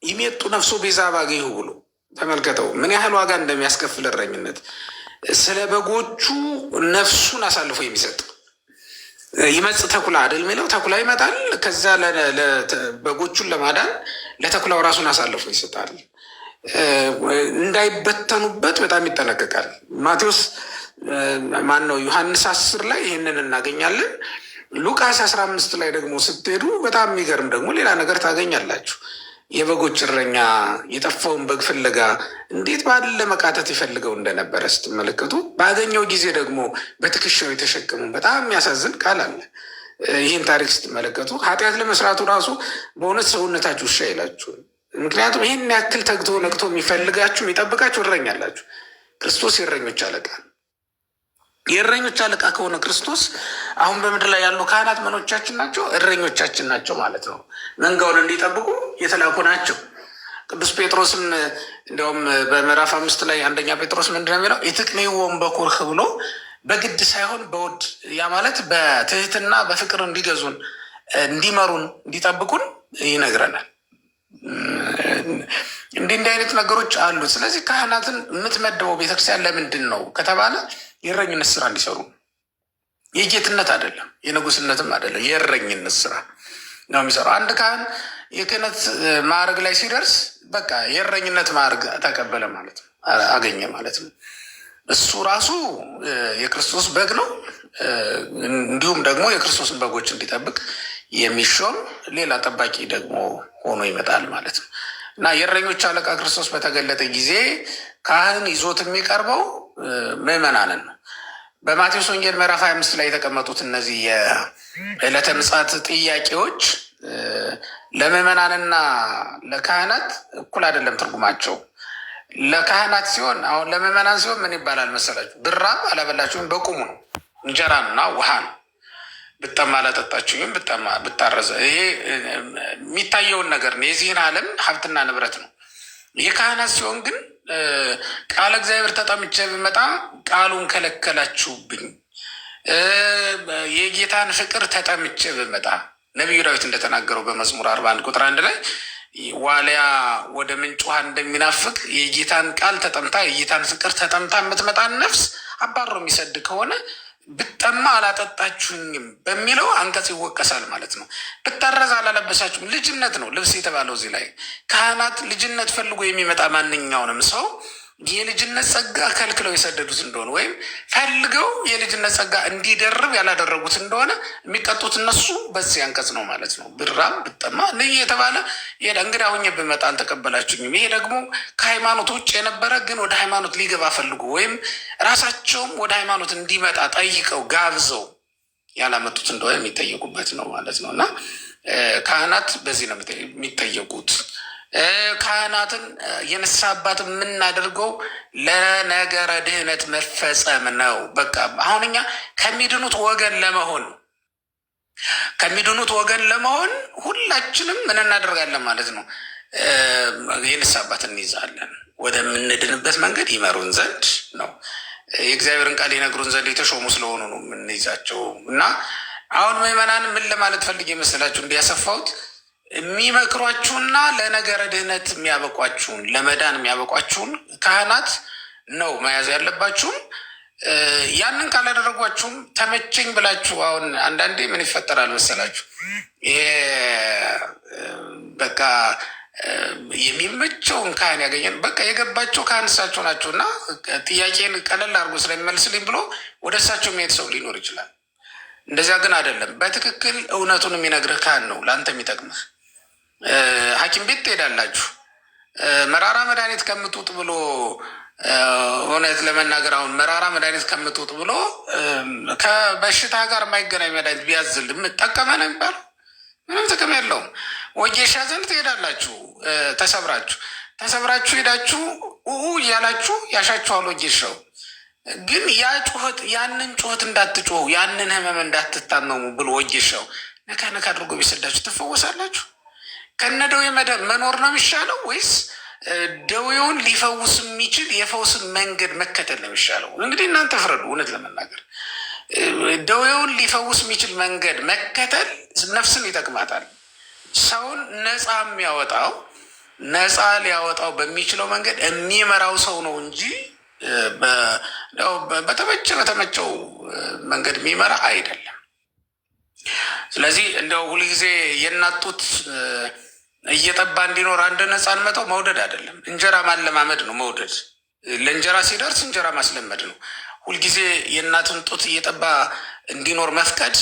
ይሜጡ ነፍሶ ቤዛ አባግዒሁ ብሎ ተመልከተው፣ ምን ያህል ዋጋ እንደሚያስከፍል እረኝነት። ስለ በጎቹ ነፍሱን አሳልፎ የሚሰጥ። ይመጽእ ተኩላ አይደል የሚለው፣ ተኩላ ይመጣል። ከዛ በጎቹን ለማዳን ለተኩላው ራሱን አሳልፎ ይሰጣል። እንዳይበተኑበት በጣም ይጠነቀቃል። ማቴዎስ ማን ነው ዮሐንስ 10 ላይ ይህንን እናገኛለን። ሉቃስ 15 ላይ ደግሞ ስትሄዱ በጣም የሚገርም ደግሞ ሌላ ነገር ታገኛላችሁ። የበጎች እረኛ የጠፋውን በግ ፍለጋ እንዴት ባለ መቃተት ይፈልገው እንደነበረ ስትመለከቱ፣ ባገኘው ጊዜ ደግሞ በትከሻው የተሸከሙ በጣም የሚያሳዝን ቃል አለ። ይህን ታሪክ ስትመለከቱ ኃጢአት ለመስራቱ ራሱ በእውነት ሰውነታችሁ እሺ አይላችሁ። ምክንያቱም ይህን ያክል ተግቶ ነቅቶ የሚፈልጋችሁ የሚጠብቃችሁ እረኛ አላችሁ። ክርስቶስ የእረኞች አለቃ ነው። የእረኞች አለቃ ከሆነ ክርስቶስ አሁን በምድር ላይ ያሉ ካህናት ምኖቻችን ናቸው፣ እረኞቻችን ናቸው ማለት ነው። መንጋውን እንዲጠብቁ የተላኩ ናቸው። ቅዱስ ጴጥሮስም እንዲያውም በምዕራፍ 5 ላይ አንደኛ ጴጥሮስ ምንድን ነው የሚለው? ኢትቅንይዎሙ በኩርህ ብሎ በግድ ሳይሆን በውድ፣ ያ ማለት በትህትና በፍቅር እንዲገዙን፣ እንዲመሩን፣ እንዲጠብቁን ይነግረናል። እንዲህ እንዲህ አይነት ነገሮች አሉት። ስለዚህ ካህናትን የምትመድበው ቤተክርስቲያን ለምንድን ነው ከተባለ የእረኝነት ስራ እንዲሰሩ፣ የጌትነት አይደለም፣ የንጉስነትም አይደለም፣ የእረኝነት ስራ ነው የሚሰራው። አንድ ካህን የክህነት ማዕረግ ላይ ሲደርስ በቃ የእረኝነት ማዕረግ ተቀበለ ማለት ነው፣ አገኘ ማለት ነው። እሱ ራሱ የክርስቶስ በግ ነው። እንዲሁም ደግሞ የክርስቶስን በጎች እንዲጠብቅ የሚሾም ሌላ ጠባቂ ደግሞ ሆኖ ይመጣል ማለት ነው። እና የእረኞች አለቃ ክርስቶስ በተገለጠ ጊዜ ካህን ይዞት የሚቀርበው ምዕመናንን ነው። በማቴዎስ ወንጌል ምዕራፍ 25 ላይ የተቀመጡት እነዚህ የዕለተ ምጽአት ጥያቄዎች ለምዕመናንና ለካህናት እኩል አይደለም ትርጉማቸው። ለካህናት ሲሆን፣ አሁን ለምዕመናን ሲሆን ምን ይባላል መሰላችሁ? ብራብ አላበላችሁም፣ በቁሙ ነው፣ እንጀራና ውሃ ነው። ብጠማ አላጠጣችሁኝም፣ ብጠማ ብታረዘ፣ ይሄ የሚታየውን ነገር ነው። የዚህን ዓለም ሀብትና ንብረት ነው። የካህናት ሲሆን ግን ቃለ እግዚአብሔር ተጠምቼ ብመጣ ቃሉን ከለከላችሁብኝ፣ የጌታን ፍቅር ተጠምቼ ብመጣ፣ ነቢዩ ዳዊት እንደተናገረው በመዝሙር 41 ቁጥር 1 ላይ ዋልያ ወደ ምንጭ ውሃ እንደሚናፍቅ የጌታን ቃል ተጠምታ የጌታን ፍቅር ተጠምታ የምትመጣን ነፍስ አባሮ የሚሰድ ከሆነ ብጠማ አላጠጣችሁኝም በሚለው አንቀጽ ይወቀሳል ማለት ነው። ብታረዝ አላለበሳችሁም። ልጅነት ነው ልብስ የተባለው እዚህ ላይ። ካህናት ልጅነት ፈልጎ የሚመጣ ማንኛውንም ሰው የልጅነት ጸጋ ከልክለው የሰደዱት እንደሆነ ወይም ፈልገው የልጅነት ጸጋ እንዲደርብ ያላደረጉት እንደሆነ የሚቀጡት እነሱ በዚህ አንቀጽ ነው ማለት ነው። ብራብ ብጠማ ልይ የተባለ እንግዳ ሁኜ ብመጣ አልተቀበላችሁኝም። ይሄ ደግሞ ከሃይማኖት ውጭ የነበረ ግን ወደ ሃይማኖት ሊገባ ፈልጎ ወይም ራሳቸውም ወደ ሃይማኖት እንዲመጣ ጠይቀው ጋብዘው ያላመጡት እንደሆነ የሚጠየቁበት ነው ማለት ነው። እና ካህናት በዚህ ነው የሚጠየቁት። ካህናትን የንስሐ አባት የምናደርገው ለነገረ ድህነት መፈጸም ነው። በቃ አሁን እኛ ከሚድኑት ወገን ለመሆን ሁላችንም ምን እናደርጋለን ማለት ነው? የንስሐ አባት እንይዛለን። ወደምንድንበት መንገድ ይመሩን ዘንድ ነው። የእግዚአብሔርን ቃል ይነግሩን ዘንድ የተሾሙ ስለሆኑ ነው የምንይዛቸው። እና አሁን ምዕመናን ምን ለማለት ፈልጌ መሰላችሁ እንዲያሰፋሁት? የሚመክሯችሁና ለነገረ ድህነት የሚያበቋችሁን፣ ለመዳን የሚያበቋችሁን ካህናት ነው መያዝ ያለባችሁም። ያንን ካላደረጓችሁም ተመቸኝ ብላችሁ፣ አሁን አንዳንዴ ምን ይፈጠራል መሰላችሁ? ይሄ በቃ የሚመቸውን ካህን ያገኘን፣ በቃ የገባቸው ካህን እሳቸው ናቸው እና ጥያቄን ቀለል አድርጎ ስለሚመልስልኝ ብሎ ወደ እሳቸው የሚሄድ ሰው ሊኖር ይችላል። እንደዚያ ግን አይደለም። በትክክል እውነቱን የሚነግርህ ካህን ነው ለአንተ የሚጠቅምህ። ሐኪም ቤት ትሄዳላችሁ። መራራ መድኃኒት ከምትውጥ ብሎ፣ እውነት ለመናገር አሁን መራራ መድኃኒት ከምትውጥ ብሎ ከበሽታ ጋር የማይገናኝ መድኃኒት ቢያዝል ጠቀመ ነው የሚባለው? ምንም ጥቅም የለውም። ወጌሻ ዘንድ ትሄዳላችሁ። ተሰብራችሁ ተሰብራችሁ ሄዳችሁ ኡኡ እያላችሁ ያሻችኋል ወጌሻው። ግን ያ ጩኸት፣ ያንን ጩኸት እንዳትጮሁ፣ ያንን ህመም እንዳትታመሙ ብሎ ወጌሻው ነካ ነካ አድርጎ ቢሰዳችሁ ትፈወሳላችሁ? ከነ ደዌ መኖር ነው የሚሻለው ወይስ ደዌውን ሊፈውስ የሚችል የፈውስን መንገድ መከተል ነው የሚሻለው? እንግዲህ እናንተ ፍረዱ። እውነት ለመናገር ደዌውን ሊፈውስ የሚችል መንገድ መከተል ነፍስን ይጠቅማታል። ሰውን ነፃ የሚያወጣው ነፃ ሊያወጣው በሚችለው መንገድ የሚመራው ሰው ነው እንጂ በተመቸው መንገድ የሚመራ አይደለም። ስለዚህ እንደው ሁልጊዜ የእናት ጡት እየጠባ እንዲኖር አንድ ሕፃን መተው መውደድ አይደለም፣ እንጀራ ማለማመድ ነው መውደድ። ለእንጀራ ሲደርስ እንጀራ ማስለመድ ነው። ሁልጊዜ የእናትን ጡት እየጠባ እንዲኖር መፍቀድ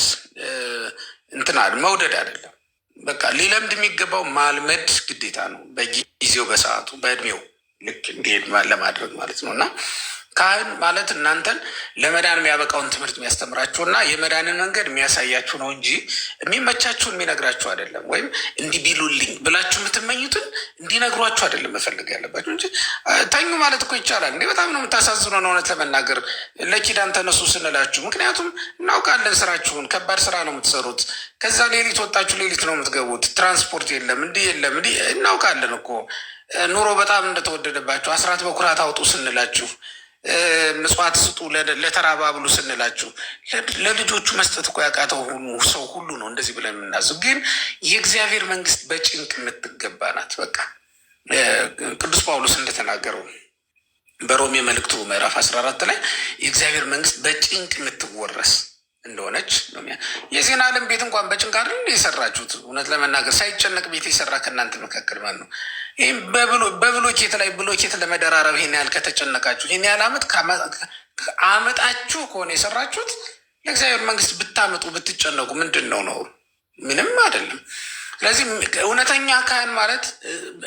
እንትና መውደድ አይደለም። በቃ ሊለምድ የሚገባው ማልመድ ግዴታ ነው። በጊዜው በሰዓቱ በእድሜው ልክ እንዲሄድ ለማድረግ ማለት ነው። እና ካህን ማለት እናንተን ለመዳን የሚያበቃውን ትምህርት የሚያስተምራችሁ እና የመዳንን መንገድ የሚያሳያችሁ ነው እንጂ የሚመቻችሁን የሚነግራችሁ አይደለም። ወይም እንዲህ ቢሉልኝ ብላችሁ የምትመኙትን እንዲነግሯችሁ አይደለም መፈለግ ያለባችሁ እንጂ ተኙ ማለት እኮ ይቻላል። እንዲህ በጣም ነው የምታሳዝኑን፣ እውነት ለመናገር ለኪዳን ተነሱ ስንላችሁ። ምክንያቱም እናውቃለን ስራችሁን፣ ከባድ ስራ ነው የምትሰሩት። ከዛ ሌሊት ወጣችሁ ሌሊት ነው የምትገቡት። ትራንስፖርት የለም፣ እንዲህ የለም፣ እንዲህ እናውቃለን እኮ ኑሮ በጣም እንደተወደደባችሁ። አስራት በኩራት አውጡ ስንላችሁ፣ ምጽዋት ስጡ ለተራባ ብሉ ስንላችሁ፣ ለልጆቹ መስጠት እኮ ያቃተው ሰው ሁሉ ነው እንደዚህ ብለን የምናዝብ። ግን የእግዚአብሔር መንግስት በጭንቅ የምትገባ ናት። በቃ ቅዱስ ጳውሎስ እንደተናገረው በሮሜ መልእክቱ ምዕራፍ 14 ላይ የእግዚአብሔር መንግስት በጭንቅ የምትወረስ እንደሆነች። የዜና ዓለም ቤት እንኳን በጭንቅ አይደል የሰራችሁት? እውነት ለመናገር ሳይጨነቅ ቤት የሰራ ከእናንተ መካከል ማን ነው? ይህም በብሎኬት ላይ ብሎኬት ለመደራረብ ይህን ያህል ከተጨነቃችሁ፣ ይህን ያህል ዓመት አመጣችሁ ከሆነ የሰራችሁት፣ ለእግዚአብሔር መንግስት ብታመጡ ብትጨነቁ ምንድን ነው ነው? ምንም አይደለም። ስለዚህ እውነተኛ ካህን ማለት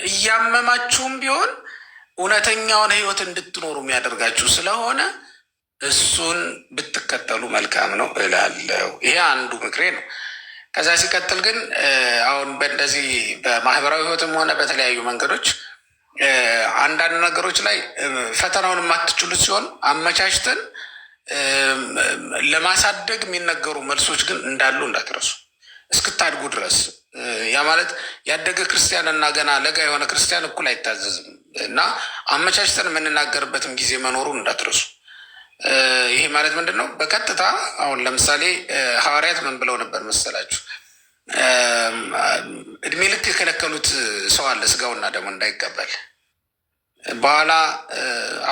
እያመማችሁም ቢሆን እውነተኛውን ህይወት እንድትኖሩ የሚያደርጋችሁ ስለሆነ እሱን ብትከተሉ መልካም ነው እላለሁ። ይሄ አንዱ ምክሬ ነው። ከዛ ሲቀጥል ግን አሁን በእንደዚህ በማህበራዊ ህይወትም ሆነ በተለያዩ መንገዶች አንዳንድ ነገሮች ላይ ፈተናውን የማትችሉት ሲሆን አመቻችተን ለማሳደግ የሚነገሩ መልሶች ግን እንዳሉ እንዳትረሱ እስክታድጉ ድረስ። ያ ማለት ያደገ ክርስቲያን እና ገና ለጋ የሆነ ክርስቲያን እኩል አይታዘዝም እና አመቻችተን የምንናገርበትም ጊዜ መኖሩን እንዳትረሱ። ይሄ ማለት ምንድን ነው? በቀጥታ አሁን ለምሳሌ ሐዋርያት ምን ብለው ነበር መሰላችሁ? እድሜ ልክ የከለከሉት ሰው አለ ስጋውና ደግሞ እንዳይቀበል። በኋላ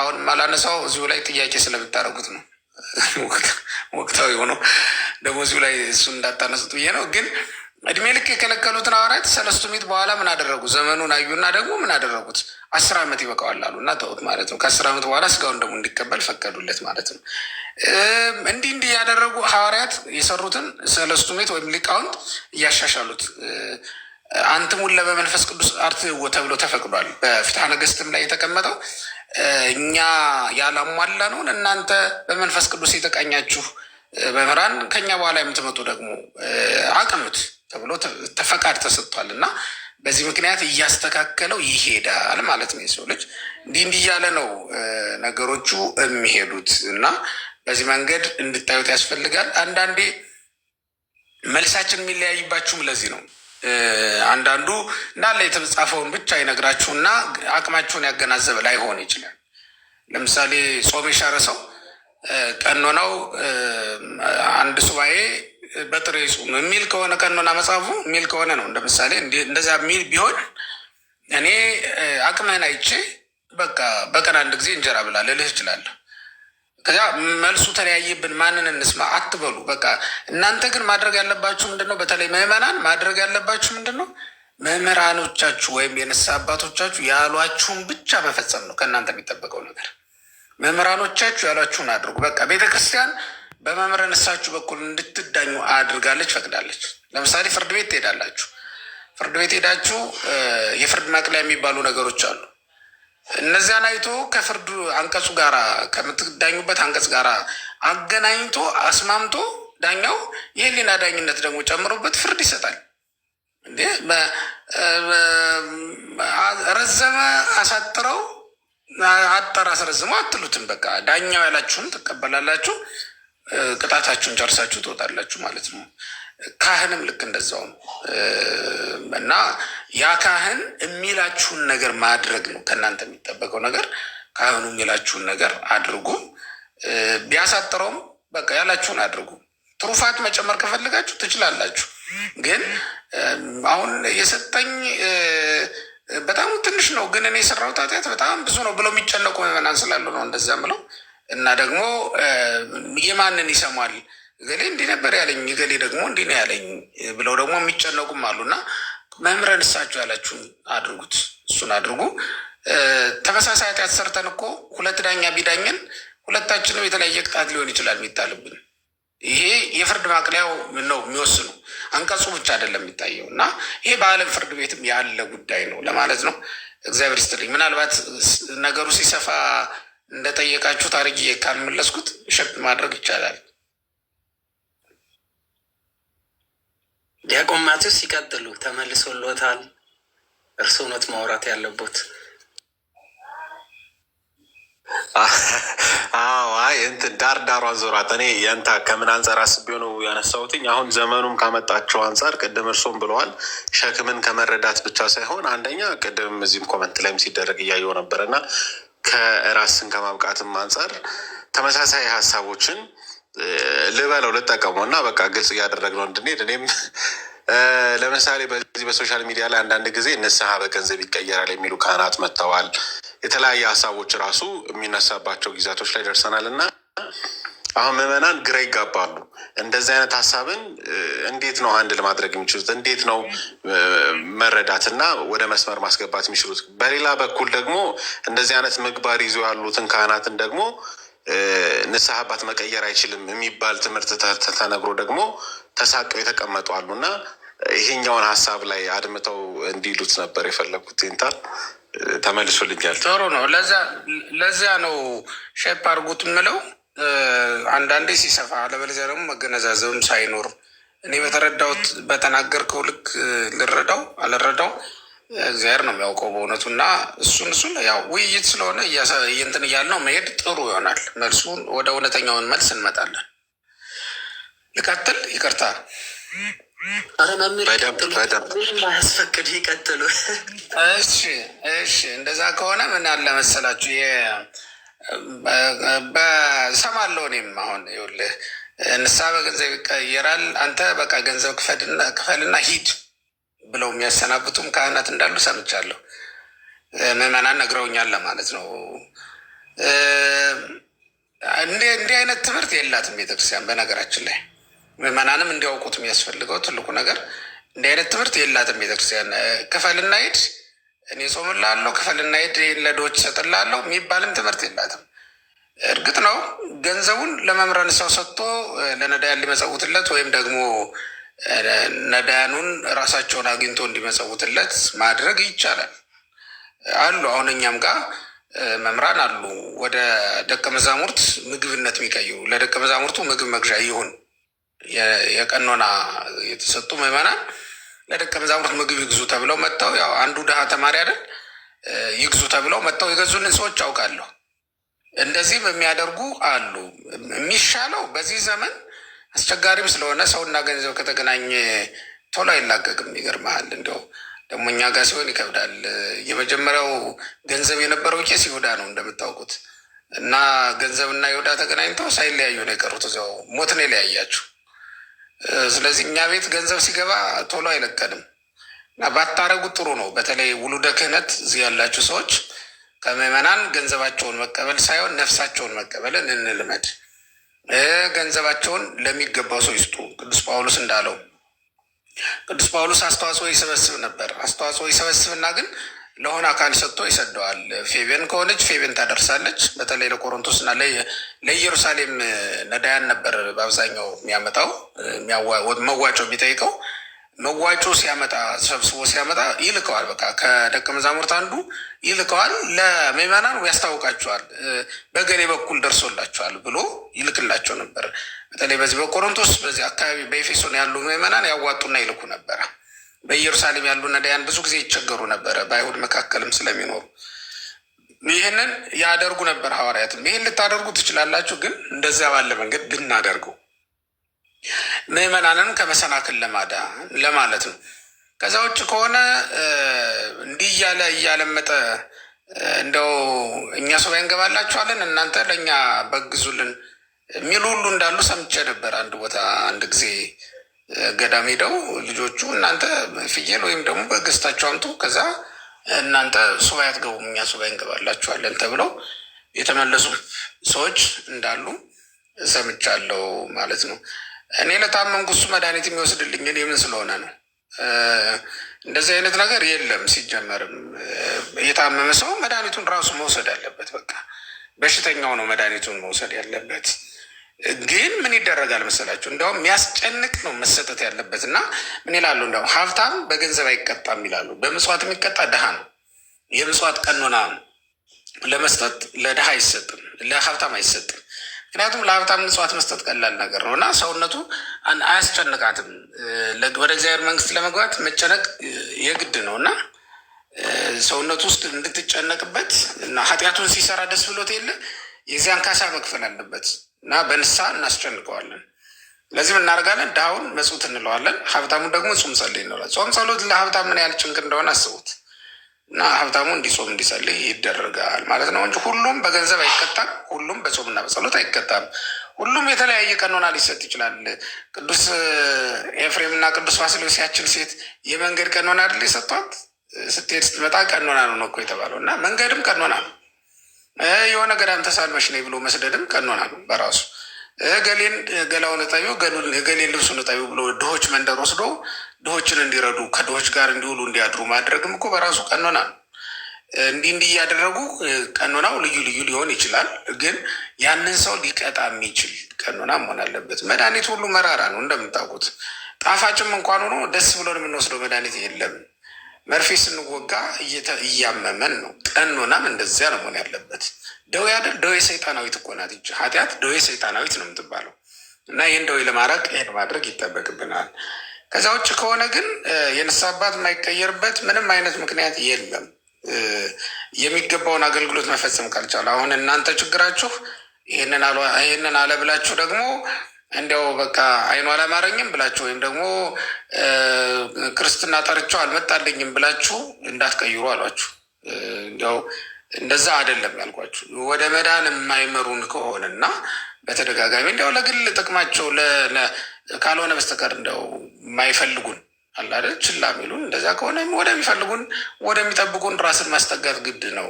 አሁን ማላነሳው እዚሁ ላይ ጥያቄ ስለምታደርጉት ነው። ወቅታዊ ሆኖ ደግሞ እዚሁ ላይ እሱ እንዳታነሱት ብዬ ነው። ግን እድሜ ልክ የከለከሉትን ሐዋርያት ሰለስቱ ምዕት በኋላ ምን አደረጉ? ዘመኑን አዩና ደግሞ ምን አደረጉት? 10 ዓመት ይበቃዋል አሉ እና ተውት ማለት ነው። ከ10 ዓመት በኋላ ስጋውን ደግሞ እንዲቀበል ፈቀዱለት ማለት ነው። እንዲህ እንዲህ ያደረጉ ሐዋርያት የሰሩትን ሰለስቱ ምዕት ወይም ሊቃውንት እያሻሻሉት አንትሙን ለበመንፈስ ቅዱስ አርትዕዎ ተብሎ ተፈቅዷል። በፍትሐ ነገሥትም ላይ የተቀመጠው እኛ ያላሟላነውን እናንተ በመንፈስ ቅዱስ የተቃኛችሁ መምህራን ከኛ በኋላ የምትመጡ ደግሞ አቅኑት ተብሎ ተፈቃድ ተሰጥቷል እና በዚህ ምክንያት እያስተካከለው ይሄዳል ማለት ነው። የሰው ልጅ እንዲህ እንዲህ እያለ ነው ነገሮቹ የሚሄዱት እና በዚህ መንገድ እንድታዩት ያስፈልጋል። አንዳንዴ መልሳችን የሚለያይባችሁም ለዚህ ነው። አንዳንዱ እንዳለ የተጻፈውን ብቻ ይነግራችሁና አቅማችሁን ያገናዘበ ላይሆን ይችላል። ለምሳሌ ጾም የሻረ ሰው ቀኖናው አንድ ሱባኤ በጥሬ ጹም የሚል ከሆነ፣ ቀኖና መጽሐፉ የሚል ከሆነ ነው። እንደ ምሳሌ እንደዛ የሚል ቢሆን እኔ አቅምህን አይቼ በቃ በቀን አንድ ጊዜ እንጀራ ብላ ልልህ እችላለሁ። ከዚያ መልሱ ተለያየብን፣ ማንን እንስማ አትበሉ። በቃ እናንተ ግን ማድረግ ያለባችሁ ምንድን ነው? በተለይ ምዕመናን ማድረግ ያለባችሁ ምንድን ነው? መምህራኖቻችሁ ወይም የንስሐ አባቶቻችሁ ያሏችሁን ብቻ መፈጸም ነው ከእናንተ የሚጠበቀው ነገር። መምህራኖቻችሁ ያሏችሁን አድርጉ። በቃ ቤተክርስቲያን በመምህረ ንስሐችሁ በኩል እንድትዳኙ አድርጋለች፣ ፈቅዳለች። ለምሳሌ ፍርድ ቤት ትሄዳላችሁ። ፍርድ ቤት ሄዳችሁ የፍርድ ማቅለያ የሚባሉ ነገሮች አሉ። እነዚያን አይቶ ከፍርዱ አንቀጹ ጋር፣ ከምትዳኙበት አንቀጽ ጋር አገናኝቶ አስማምቶ ዳኛው የህሊና ዳኝነት ደግሞ ጨምሮበት ፍርድ ይሰጣል። እንዴ ረዘመ አሳጥረው፣ አጠር አስረዝመው አትሉትም። በቃ ዳኛው ያላችሁን ትቀበላላችሁ፣ ቅጣታችሁን ጨርሳችሁ ትወጣላችሁ ማለት ነው። ካህንም ልክ እንደዛው ነው እና ያ ካህን የሚላችሁን ነገር ማድረግ ነው ከእናንተ የሚጠበቀው ነገር። ካህኑ የሚላችሁን ነገር አድርጉ። ቢያሳጥረውም በቃ ያላችሁን አድርጉ። ትሩፋት መጨመር ከፈልጋችሁ ትችላላችሁ። ግን አሁን የሰጠኝ በጣም ትንሽ ነው፣ ግን እኔ የሰራሁት ኃጢአት በጣም ብዙ ነው ብለው የሚጨነቁ ምዕመናን ስላሉ ነው እንደዛ ምለው። እና ደግሞ የማንን ይሰማል? እገሌ እንዲህ ነበር ያለኝ፣ እገሌ ደግሞ እንዲህ ነው ያለኝ ብለው ደግሞ የሚጨነቁም አሉ። እና መምህረ ንስሓችሁ ያላችሁን አድርጉት፣ እሱን አድርጉ። ተመሳሳይ ኃጢአት ሰርተን እኮ ሁለት ዳኛ ቢዳኝን ሁለታችንም የተለያየ ቅጣት ሊሆን ይችላል የሚጣልብን። ይሄ የፍርድ ማቅለያው ነው የሚወስኑ፣ አንቀጹ ብቻ አይደለም የሚታየው። እና ይሄ በዓለም ፍርድ ቤትም ያለ ጉዳይ ነው ለማለት ነው። እግዚአብሔር ይስጥልኝ። ምናልባት ነገሩ ሲሰፋ እንደጠየቃችሁት አድርጌ ካልመለስኩት shape ማድረግ ይቻላል። ዲያቆን ማቴዎስ ይቀጥሉ። ተመልሶልዎታል። እርስዎ ኖት ማውራት ያለቦት። አዎ፣ አይ እንትን ዳር ዳሯን ዞሯት። እኔ ያንተ ከምን አንጻር አስቤው ነው ያነሳሁትኝ። አሁን ዘመኑም ካመጣቸው አንጻር ቅድም እርሶም ብለዋል፣ ሸክምን ከመረዳት ብቻ ሳይሆን አንደኛ ቅድም እዚህም comment ላይም ሲደረግ እያየው ነበር እና ከራስን ከማብቃትም አንጻር ተመሳሳይ ሀሳቦችን ልበለው ልጠቀመው እና በቃ ግልጽ እያደረግነው እንድንሄድ። እኔም ለምሳሌ በዚህ በ social media ላይ አንዳንድ ጊዜ ንስሐ በገንዘብ ይቀየራል የሚሉ ካህናት መጥተዋል። የተለያየ ሀሳቦች ራሱ የሚነሳባቸው ጊዜያቶች ላይ ደርሰናል እና አሁን ምዕመናን ግራ ይጋባሉ። እንደዚህ አይነት ሀሳብን እንዴት ነው አንድ ለማድረግ የሚችሉት? እንዴት ነው መረዳት እና ወደ መስመር ማስገባት የሚችሉት? በሌላ በኩል ደግሞ እንደዚህ አይነት ምግባር ይዞ ያሉትን ካህናትን ደግሞ ንስሐ አባት መቀየር አይችልም የሚባል ትምህርት ተነግሮ ደግሞ ተሳቀው የተቀመጡ አሉ እና ይሄኛውን ሀሳብ ላይ አድምተው እንዲሉት ነበር የፈለጉት። ይንታ ተመልሶልኛል። ጥሩ ነው። ለዚያ ነው shape አድርጉት የምለው አንዳንዴ ሲሰፋ፣ አለበለዚያ ደግሞ መገነዛዘብም ሳይኖር እኔ በተረዳሁት በተናገርከው ልክ ልረዳው አልረዳው እግዚአብሔር ነው የሚያውቀው በእውነቱ። እና እሱን ያው ውይይት ስለሆነ እንትን እያልነው መሄድ ጥሩ ይሆናል። መልሱን ወደ እውነተኛውን መልስ እንመጣለን። ልቀጥል? ይቅርታ። ኧረ መምህር ይቀጥሉ፣ አያስፈቅድ ይቀጥሉ። እሺ፣ እሺ። እንደዛ ከሆነ ምን አለ መሰላችሁ፣ በሰማለሁ እኔም አሁን ይኸውልህ ንስሐ በገንዘብ ይቀየራል፣ አንተ በቃ ገንዘብ ክፈልና ሂድ ብለው የሚያሰናብቱም ካህናት እንዳሉ ሰምቻለሁ። ምዕመናን ነግረውኛል ለማለት ነው። እንዲህ አይነት ትምህርት የላትም ቤተክርስቲያን። በነገራችን ላይ ምዕመናንም እንዲያውቁት የሚያስፈልገው ትልቁ ነገር እንዲህ አይነት ትምህርት የላትም ቤተክርስቲያን። ክፈልና ሂድ፣ እኔ ጾምልሃለሁ፣ ክፈልና ሂድ፣ ይሄን ለድሆች እሰጥልሃለሁ የሚባልም ትምህርት የላትም። እርግጥ ነው ገንዘቡን ለመምህረ ንስሐው ሰጥቶ ለነዳያን ሊመጸውትለት ወይም ደግሞ ነዳያኑን ራሳቸውን አግኝቶ እንዲመጸውትለት ማድረግ ይቻላል። አሉ አሁን እኛም ጋር መምህራን አሉ ወደ ደቀ መዛሙርት ምግብነት የሚቀይሩ፣ ለደቀ መዛሙርቱ ምግብ መግዣ ይሁን የቀኖና የተሰጡ ምዕመናን ለደቀ መዛሙርት ምግብ ይግዙ ተብለው መጥተው፣ ያው አንዱ ድሃ ተማሪ አይደል፣ ይግዙ ተብለው መጥተው የገዙልን ሰዎች አውቃለሁ። እንደዚህም የሚያደርጉ አሉ። የሚሻለው በዚህ ዘመን አስቸጋሪም ስለሆነ ሰውና ገንዘብ ከተገናኘ ቶሎ አይላቀቅም። ይገርምሃል። እንደው ደግሞ እኛ ጋር ሲሆን ይከብዳል። የመጀመሪያው ገንዘብ የነበረው ቄስ ይሁዳ ነው እንደምታውቁት። እና ገንዘብና ይሁዳ ተገናኝተው ሳይለያዩ ነው የቀሩት። እዚያው ሞት ነው የለያያቸው። ስለዚህ እኛ ቤት ገንዘብ ሲገባ ቶሎ አይለቀንም እና ባታረጉት ጥሩ ነው። በተለይ ውሉደ ክህነት እዚህ ያላችሁ ሰዎች ከምዕመናን ገንዘባቸውን መቀበል ሳይሆን ነፍሳቸውን መቀበልን እንልመድ። ገንዘባቸውን ለሚገባው ሰው ይስጡ። ቅዱስ ጳውሎስ እንዳለው፣ ቅዱስ ጳውሎስ አስተዋጽኦ ይሰበስብ ነበር። አስተዋጽኦ ይሰበስብና ግን ለሆነ አካል ሰጥቶ ይሰደዋል። ፌቤን ከሆነች ፌቤን ታደርሳለች። በተለይ ለቆሮንቶስ እና ለኢየሩሳሌም ነዳያን ነበር በአብዛኛው የሚያመጣው መዋጮ የሚጠይቀው። መዋጮ ሲያመጣ ሰብስቦ ሲያመጣ ይልከዋል። በቃ ከደቀ መዛሙርት አንዱ ይልከዋል፣ ለምዕመናን ያስታውቃቸዋል። በገሌ በኩል ደርሶላቸዋል ብሎ ይልክላቸው ነበር። በተለይ በዚህ በቆሮንቶስ በዚህ አካባቢ በኤፌሶን ያሉ ምዕመናን ያዋጡና ይልኩ ነበረ። በኢየሩሳሌም ያሉ ነዳያን ብዙ ጊዜ ይቸገሩ ነበረ፣ በአይሁድ መካከልም ስለሚኖሩ ይህንን ያደርጉ ነበር። ሐዋርያትም ይህን ልታደርጉ ትችላላችሁ፣ ግን እንደዚያ ባለ መንገድ ብናደርገው ምዕመናንን ከመሰናክል ለማዳን ለማለት ነው። ከዛ ውጭ ከሆነ እንዲህ እያለ እያለመጠ እንደው እኛ ሱባኤ እንገባላችኋለን እናንተ ለእኛ በግዙልን የሚሉ ሁሉ እንዳሉ ሰምቼ ነበር። አንድ ቦታ አንድ ጊዜ ገዳም ሄደው ልጆቹ እናንተ ፍየል ወይም ደግሞ በግ ገዝታችሁ አምጡ፣ ከዛ እናንተ ሱባኤ አትገቡም፣ እኛ ሱባኤ እንገባላችኋለን ተብለው የተመለሱ ሰዎች እንዳሉ ሰምቻለሁ ማለት ነው። እኔ ለታመምኩ እሱ መድኃኒት የሚወስድልኝ እኔ ምን ስለሆነ ነው? እንደዚህ አይነት ነገር የለም። ሲጀመርም የታመመ ሰው መድኃኒቱን ራሱ መውሰድ አለበት። በቃ በሽተኛው ነው መድኃኒቱን መውሰድ ያለበት። ግን ምን ይደረጋል መሰላችሁ? እንዲያውም የሚያስጨንቅ ነው መሰጠት ያለበት እና ምን ይላሉ? እንዲያውም ሀብታም በገንዘብ አይቀጣም ይላሉ። በምጽዋት የሚቀጣ ድሃ ነው። የምጽዋት ቀኖና ለመስጠት ለድሃ አይሰጥም፣ ለሀብታም አይሰጥም። ምክንያቱም ለሀብታም ምጽዋት መስጠት ቀላል ነገር ነው እና ሰውነቱ አያስጨንቃትም። ወደ እግዚአብሔር መንግስት ለመግባት መጨነቅ የግድ ነው እና ሰውነቱ ውስጥ እንድትጨነቅበት እና ኃጢአቱን ሲሰራ ደስ ብሎት የለ የዚያን ካሳ መክፈል አለበት እና በንስሐ እናስጨንቀዋለን። ለዚህም እናደርጋለን። ድሃውን መጽውት እንለዋለን፣ ሀብታሙን ደግሞ ጹም ጸልይ እንለዋለን። ጾም ጸሎት ለሀብታም ምን ያህል ጭንቅ እንደሆነ አስቡት። እና ሀብታሙ እንዲጾም እንዲጸልይ ይደረጋል ማለት ነው እንጂ ሁሉም በገንዘብ አይቀጣም። ሁሉም በጾምና በጸሎት አይቀጣም። ሁሉም የተለያየ ቀኖና ሊሰጥ ይችላል። ቅዱስ ኤፍሬም እና ቅዱስ ባስልዮስ ያችን ሴት የመንገድ ቀኖና አይደል የሰጧት? ስትሄድ ስትመጣ ቀኖና ነው እኮ የተባለው። እና መንገድም ቀኖና ነው። የሆነ ገዳም ተሳልመሽ ነይ ብሎ መስደድም ቀኖና ነው በራሱ። ገሌን ገላውን እጠቢው ገሌን ልብሱን እጠቢው ብሎ ድሆች መንደር ወስዶ ድሆችን እንዲረዱ ከድሆች ጋር እንዲውሉ እንዲያድሩ ማድረግም እኮ በራሱ ቀኖና ነው። እንዲህ እንዲህ እያደረጉ ቀኖናው ልዩ ልዩ ሊሆን ይችላል። ግን ያንን ሰው ሊቀጣ የሚችል ቀኖና መሆን አለበት። መድኃኒት ሁሉ መራራ ነው እንደምታውቁት። ጣፋጭም እንኳን ሆኖ ደስ ብሎን የምንወስደው መድኃኒት የለም። መርፌ ስንወጋ እያመመን ነው። ቀኖናም እንደዚያ ነው መሆን ያለበት። ደዌ አይደል? ደዌ ሰይጣናዊት እኮ ናት ይህች ኃጢአት፣ ደዌ ሰይጣናዊት ነው የምትባለው። እና ይህን ደዌ ለማራቅ ይህን ማድረግ ይጠበቅብናል። ከዛ ውጭ ከሆነ ግን የንስሐ አባት የማይቀየርበት ምንም አይነት ምክንያት የለም። የሚገባውን አገልግሎት መፈጸም ካልቻለ አሁን እናንተ ችግራችሁ ይህንን አለ ብላችሁ ደግሞ እንዲያው በቃ አይኑ አላማረኝም ብላችሁ ወይም ደግሞ ክርስትና ጠርቼው አልመጣልኝም ብላችሁ እንዳትቀይሩ አሏችሁ። እንዲያው እንደዛ አይደለም ያልኳችሁ። ወደ መዳን የማይመሩን ከሆነና በተደጋጋሚ እንዲያው ለግል ጥቅማቸው ካልሆነ በስተቀር እንዲያው የማይፈልጉን አለ አይደል ችላ የሚሉን እንደዛ ከሆነ ወደሚፈልጉን ወደሚጠብቁን ራስን ማስጠጋት ግድ ነው።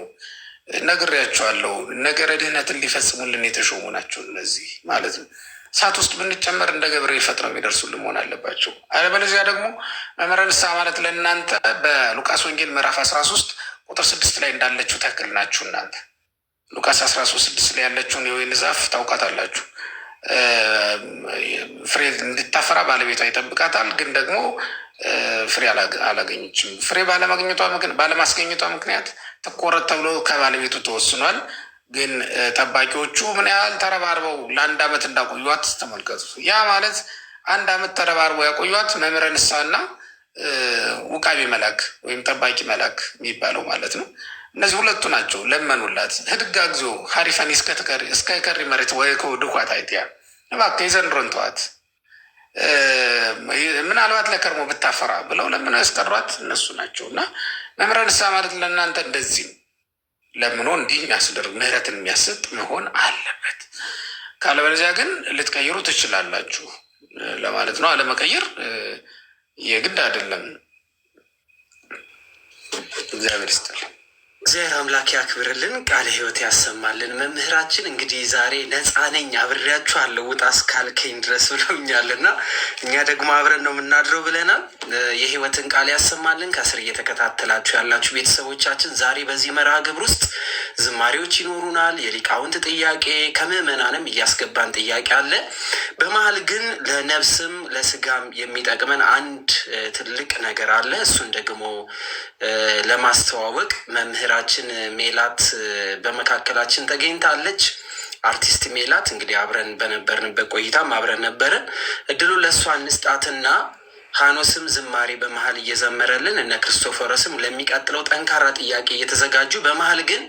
ነግሬያቸዋለሁ። ነገረ ድህነትን ሊፈጽሙልን የተሾሙ ናቸው እነዚህ ማለት ነው። እሳት ውስጥ ብንጨመር እንደ ገብርኤል ፈጥነው የሚደርሱልን መሆን አለባቸው። አለበለዚያ ደግሞ መምህረ ንስሐ ማለት ለእናንተ በሉቃስ ወንጌል ምዕራፍ 13 ቁጥር 6 ላይ እንዳለችው ተክል ናችሁ። እናንተ ሉቃስ 13:6 ላይ ያለችውን የወይን ዛፍ ታውቃታላችሁ። ፍሬ እንድታፈራ ባለቤቷ ይጠብቃታል። ግን ደግሞ ፍሬ አላገኘችም። ፍሬ ባለማስገኘቷ ምክንያት ትቆረጥ ተብሎ ከባለቤቱ ተወስኗል። ግን ጠባቂዎቹ ምን ያህል ተረባርበው ለአንድ ዓመት እንዳቆዩት ተመልከቱ። ያ ማለት አንድ ዓመት ተረባርበው ያቆዩት መምህረ ንስሐና ውቃቢ መላክ ወይም ጠባቂ መላክ የሚባለው ማለት ነው። እነዚህ ሁለቱ ናቸው። ለመኑላት ህድጋ እግዚኦ ሀሪፈን እስከ ከሪ መሬት ወይ ድኳት አይትያ እባክህ የዘንድሮን ተዋት፣ ምናልባት ለከርሞ ብታፈራ ብለው ለምነው ያስቀሯት እነሱ ናቸው። እና መምህረ ንስሐ ማለት ለእናንተ እንደዚህ ነው። ለምኖ እንዲህ የሚያስደርግ ምህረትን የሚያሰጥ መሆን አለበት። ካለበለዚያ ግን ልትቀይሩ ትችላላችሁ ለማለት ነው። አለመቀየር የግድ አይደለም። እግዚአብሔር ይስጥልኝ። እግዚአብሔር አምላክ ያክብርልን፣ ቃለ ሕይወት ያሰማልን። መምህራችን እንግዲህ ዛሬ ነፃ ነኝ አብሬያችሁ አለው ውጣ እስካልከኝ ድረስ ብለውኛል እና እኛ ደግሞ አብረን ነው የምናድረው ብለናል። የሕይወትን ቃል ያሰማልን። ከስር እየተከታተላችሁ ያላችሁ ቤተሰቦቻችን ዛሬ በዚህ መርሃ ግብር ውስጥ ዝማሬዎች ይኖሩናል። የሊቃውንት ጥያቄ ከምዕመናንም እያስገባን ጥያቄ አለ። በመሀል ግን ለነፍስም ለስጋም የሚጠቅመን አንድ ትልቅ ነገር አለ። እሱን ደግሞ ለማስተዋወቅ መምህራችን ሜላት በመካከላችን ተገኝታለች። አርቲስት ሜላት እንግዲህ አብረን በነበርንበት ቆይታም አብረን ነበርን። እድሉ ለእሷ እንስጣትና ሀኖስም ዝማሬ በመሀል እየዘመረልን እነ ክርስቶፈረስም ለሚቀጥለው ጠንካራ ጥያቄ እየተዘጋጁ በመሀል ግን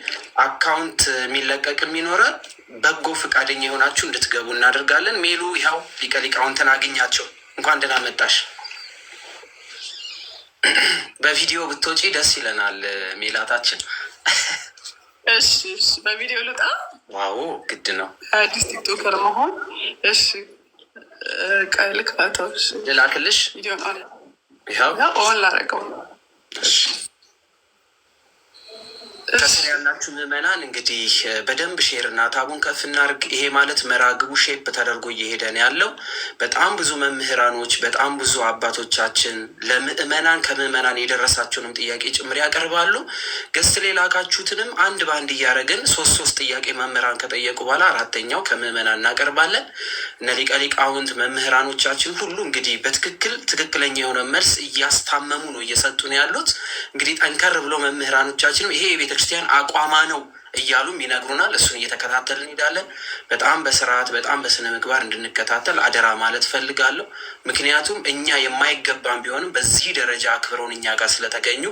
account የሚለቀቅም ይኖራል። በጎ ፈቃደኛ የሆናችሁ እንድትገቡ እናደርጋለን። ሜሉ ይኸው ሊቀ ሊቃውንትን አግኛቸው። እንኳን ደህና መጣሽ። በቪዲዮ ብትወጪ ደስ ይለናል ሜላታችን። እሺ፣ እሺ፣ በቪዲዮ ልውጣ። Wow ግድ ነው። አዲስ TikToker መሆን። እሺ፣ ቆይ ልክፈተው። እሺ፣ ልላክልሽ። ቪዲዮን on ይኸው። On ላደርገው። እሺ። ከስር ያላችሁ ምዕመናን እንግዲህ በደንብ share እና tap ኡን ከፍ እናድርግ። ይሄ ማለት መርሃ ግብሩ shape ተደርጎ እየሄደ ነው ያለው። በጣም ብዙ መምህራኖች፣ በጣም ብዙ አባቶቻችን ለምዕመናን ከምዕመናን የደረሳቸውንም ጥያቄ ጭምር ያቀርባሉ። Guest ላይ ላካችሁትንም አንድ በአንድ እያደረግን ሶስት ሶስት ጥያቄ መምህራን ከጠየቁ በኋላ አራተኛው ከምዕመናን እናቀርባለን። እነ ሊቀ ሊቃውንት መምህራኖቻችን ሁሉ እንግዲህ በትክክል ትክክለኛ የሆነ መልስ እያስታመሙ ነው እየሰጡ ነው ያሉት። እንግዲህ ጠንከር ብሎ መምህራኖቻችንም ይሄ የቤተ ክርስቲያን አቋሟ ነው እያሉም ይነግሩናል። እሱን እየተከታተልን እንሄዳለን። በጣም በስርዓት፣ በጣም በስነ ምግባር እንድንከታተል አደራ ማለት ፈልጋለሁ። ምክንያቱም እኛ የማይገባን ቢሆንም በዚህ ደረጃ አክብረውን እኛ ጋር ስለተገኙ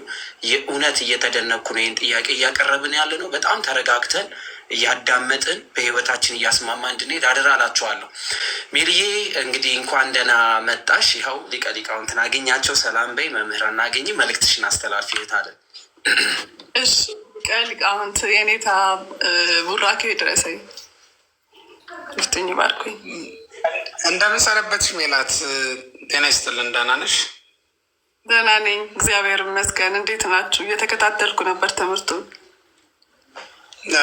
የእውነት እየተደነኩ ነው ይህን ጥያቄ እያቀረብን ያለ ነው። በጣም ተረጋግተን እያዳመጥን በህይወታችን እያስማማ እንድንሄድ አደራ እላችኋለሁ። ሜልዬ እንግዲህ እንኳን ደህና መጣሽ። ይኸው ሊቀ ሊቃውንትን አገኛቸው፣ ሰላም በይ፣ መምህራን አገኝ፣ መልእክትሽን አስተላልፊ እህታለን። እሺ፣ ሊቀ ሊቃውንት የኔታ ቡራኬ ድረሰኝ፣ ይፍትኝ ባርኩኝ። እንደምን ሰነበትሽ ሜላት? ጤና ይስጥልን። ደህና ነሽ? ደህና ነኝ፣ እግዚአብሔር ይመስገን። እንዴት ናችሁ? እየተከታተልኩ ነበር ትምህርቱን።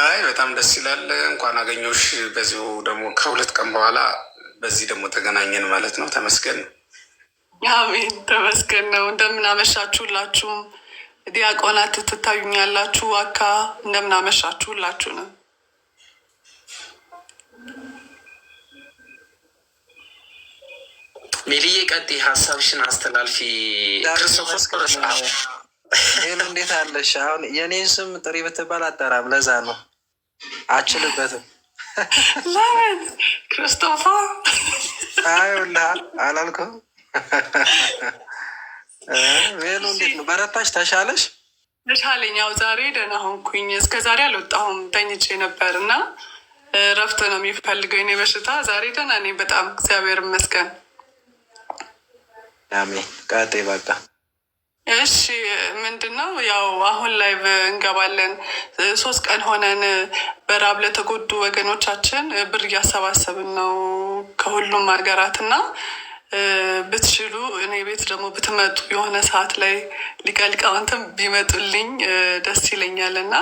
አይ በጣም ደስ ይላል። እንኳን አገኘሁሽ። በዚሁ ደግሞ ከ2 ቀን በኋላ በዚህ ደግሞ ተገናኘን ማለት ነው። ተመስገን ነው። አሜን፣ ተመስገን ነው። እንደምን አመሻችሁ ሁላችሁም። ዲያቆናት ትታዩኛላችሁ። ዋካ እንደምን አመሻችሁ ሁላችሁ ነው። ሜልዬ ቀጥይ፣ ሀሳብሽን አስተላልፊ። ክርስቶስ ሄሉ እንዴት አለሽ? አሁን የኔን ስም ጥሪ ብትባል አጠራም። ለዛ ነው አችልበትም። ለምን ክርስቶፋ? አይውልህ አላልኩም። ሄሉ እንዴት ነው? በረታሽ? ተሻለሽ? ተሻለኝ። ያው ዛሬ ደህና ሆንኩኝ። እስከ ዛሬ አልወጣሁም፣ ተኝቼ ነበር እና እረፍት ነው የሚፈልገው የኔ በሽታ። ዛሬ ደህና ነኝ በጣም፣ እግዚአብሔር ይመስገን። አሜን። ቀጥይ በቃ። እሺ፣ ምንድን ነው ያው አሁን live እንገባለን። 3 ቀን ሆነን በራብ ለተጎዱ ወገኖቻችን ብር እያሰባሰብን ነው ከሁሉም ሀገራት። እና ብትችሉ እኔ ቤት ደግሞ ብትመጡ የሆነ ሰዓት ላይ ሊቀ ሊቃውንትም ቢመጡልኝ ደስ ይለኛል እና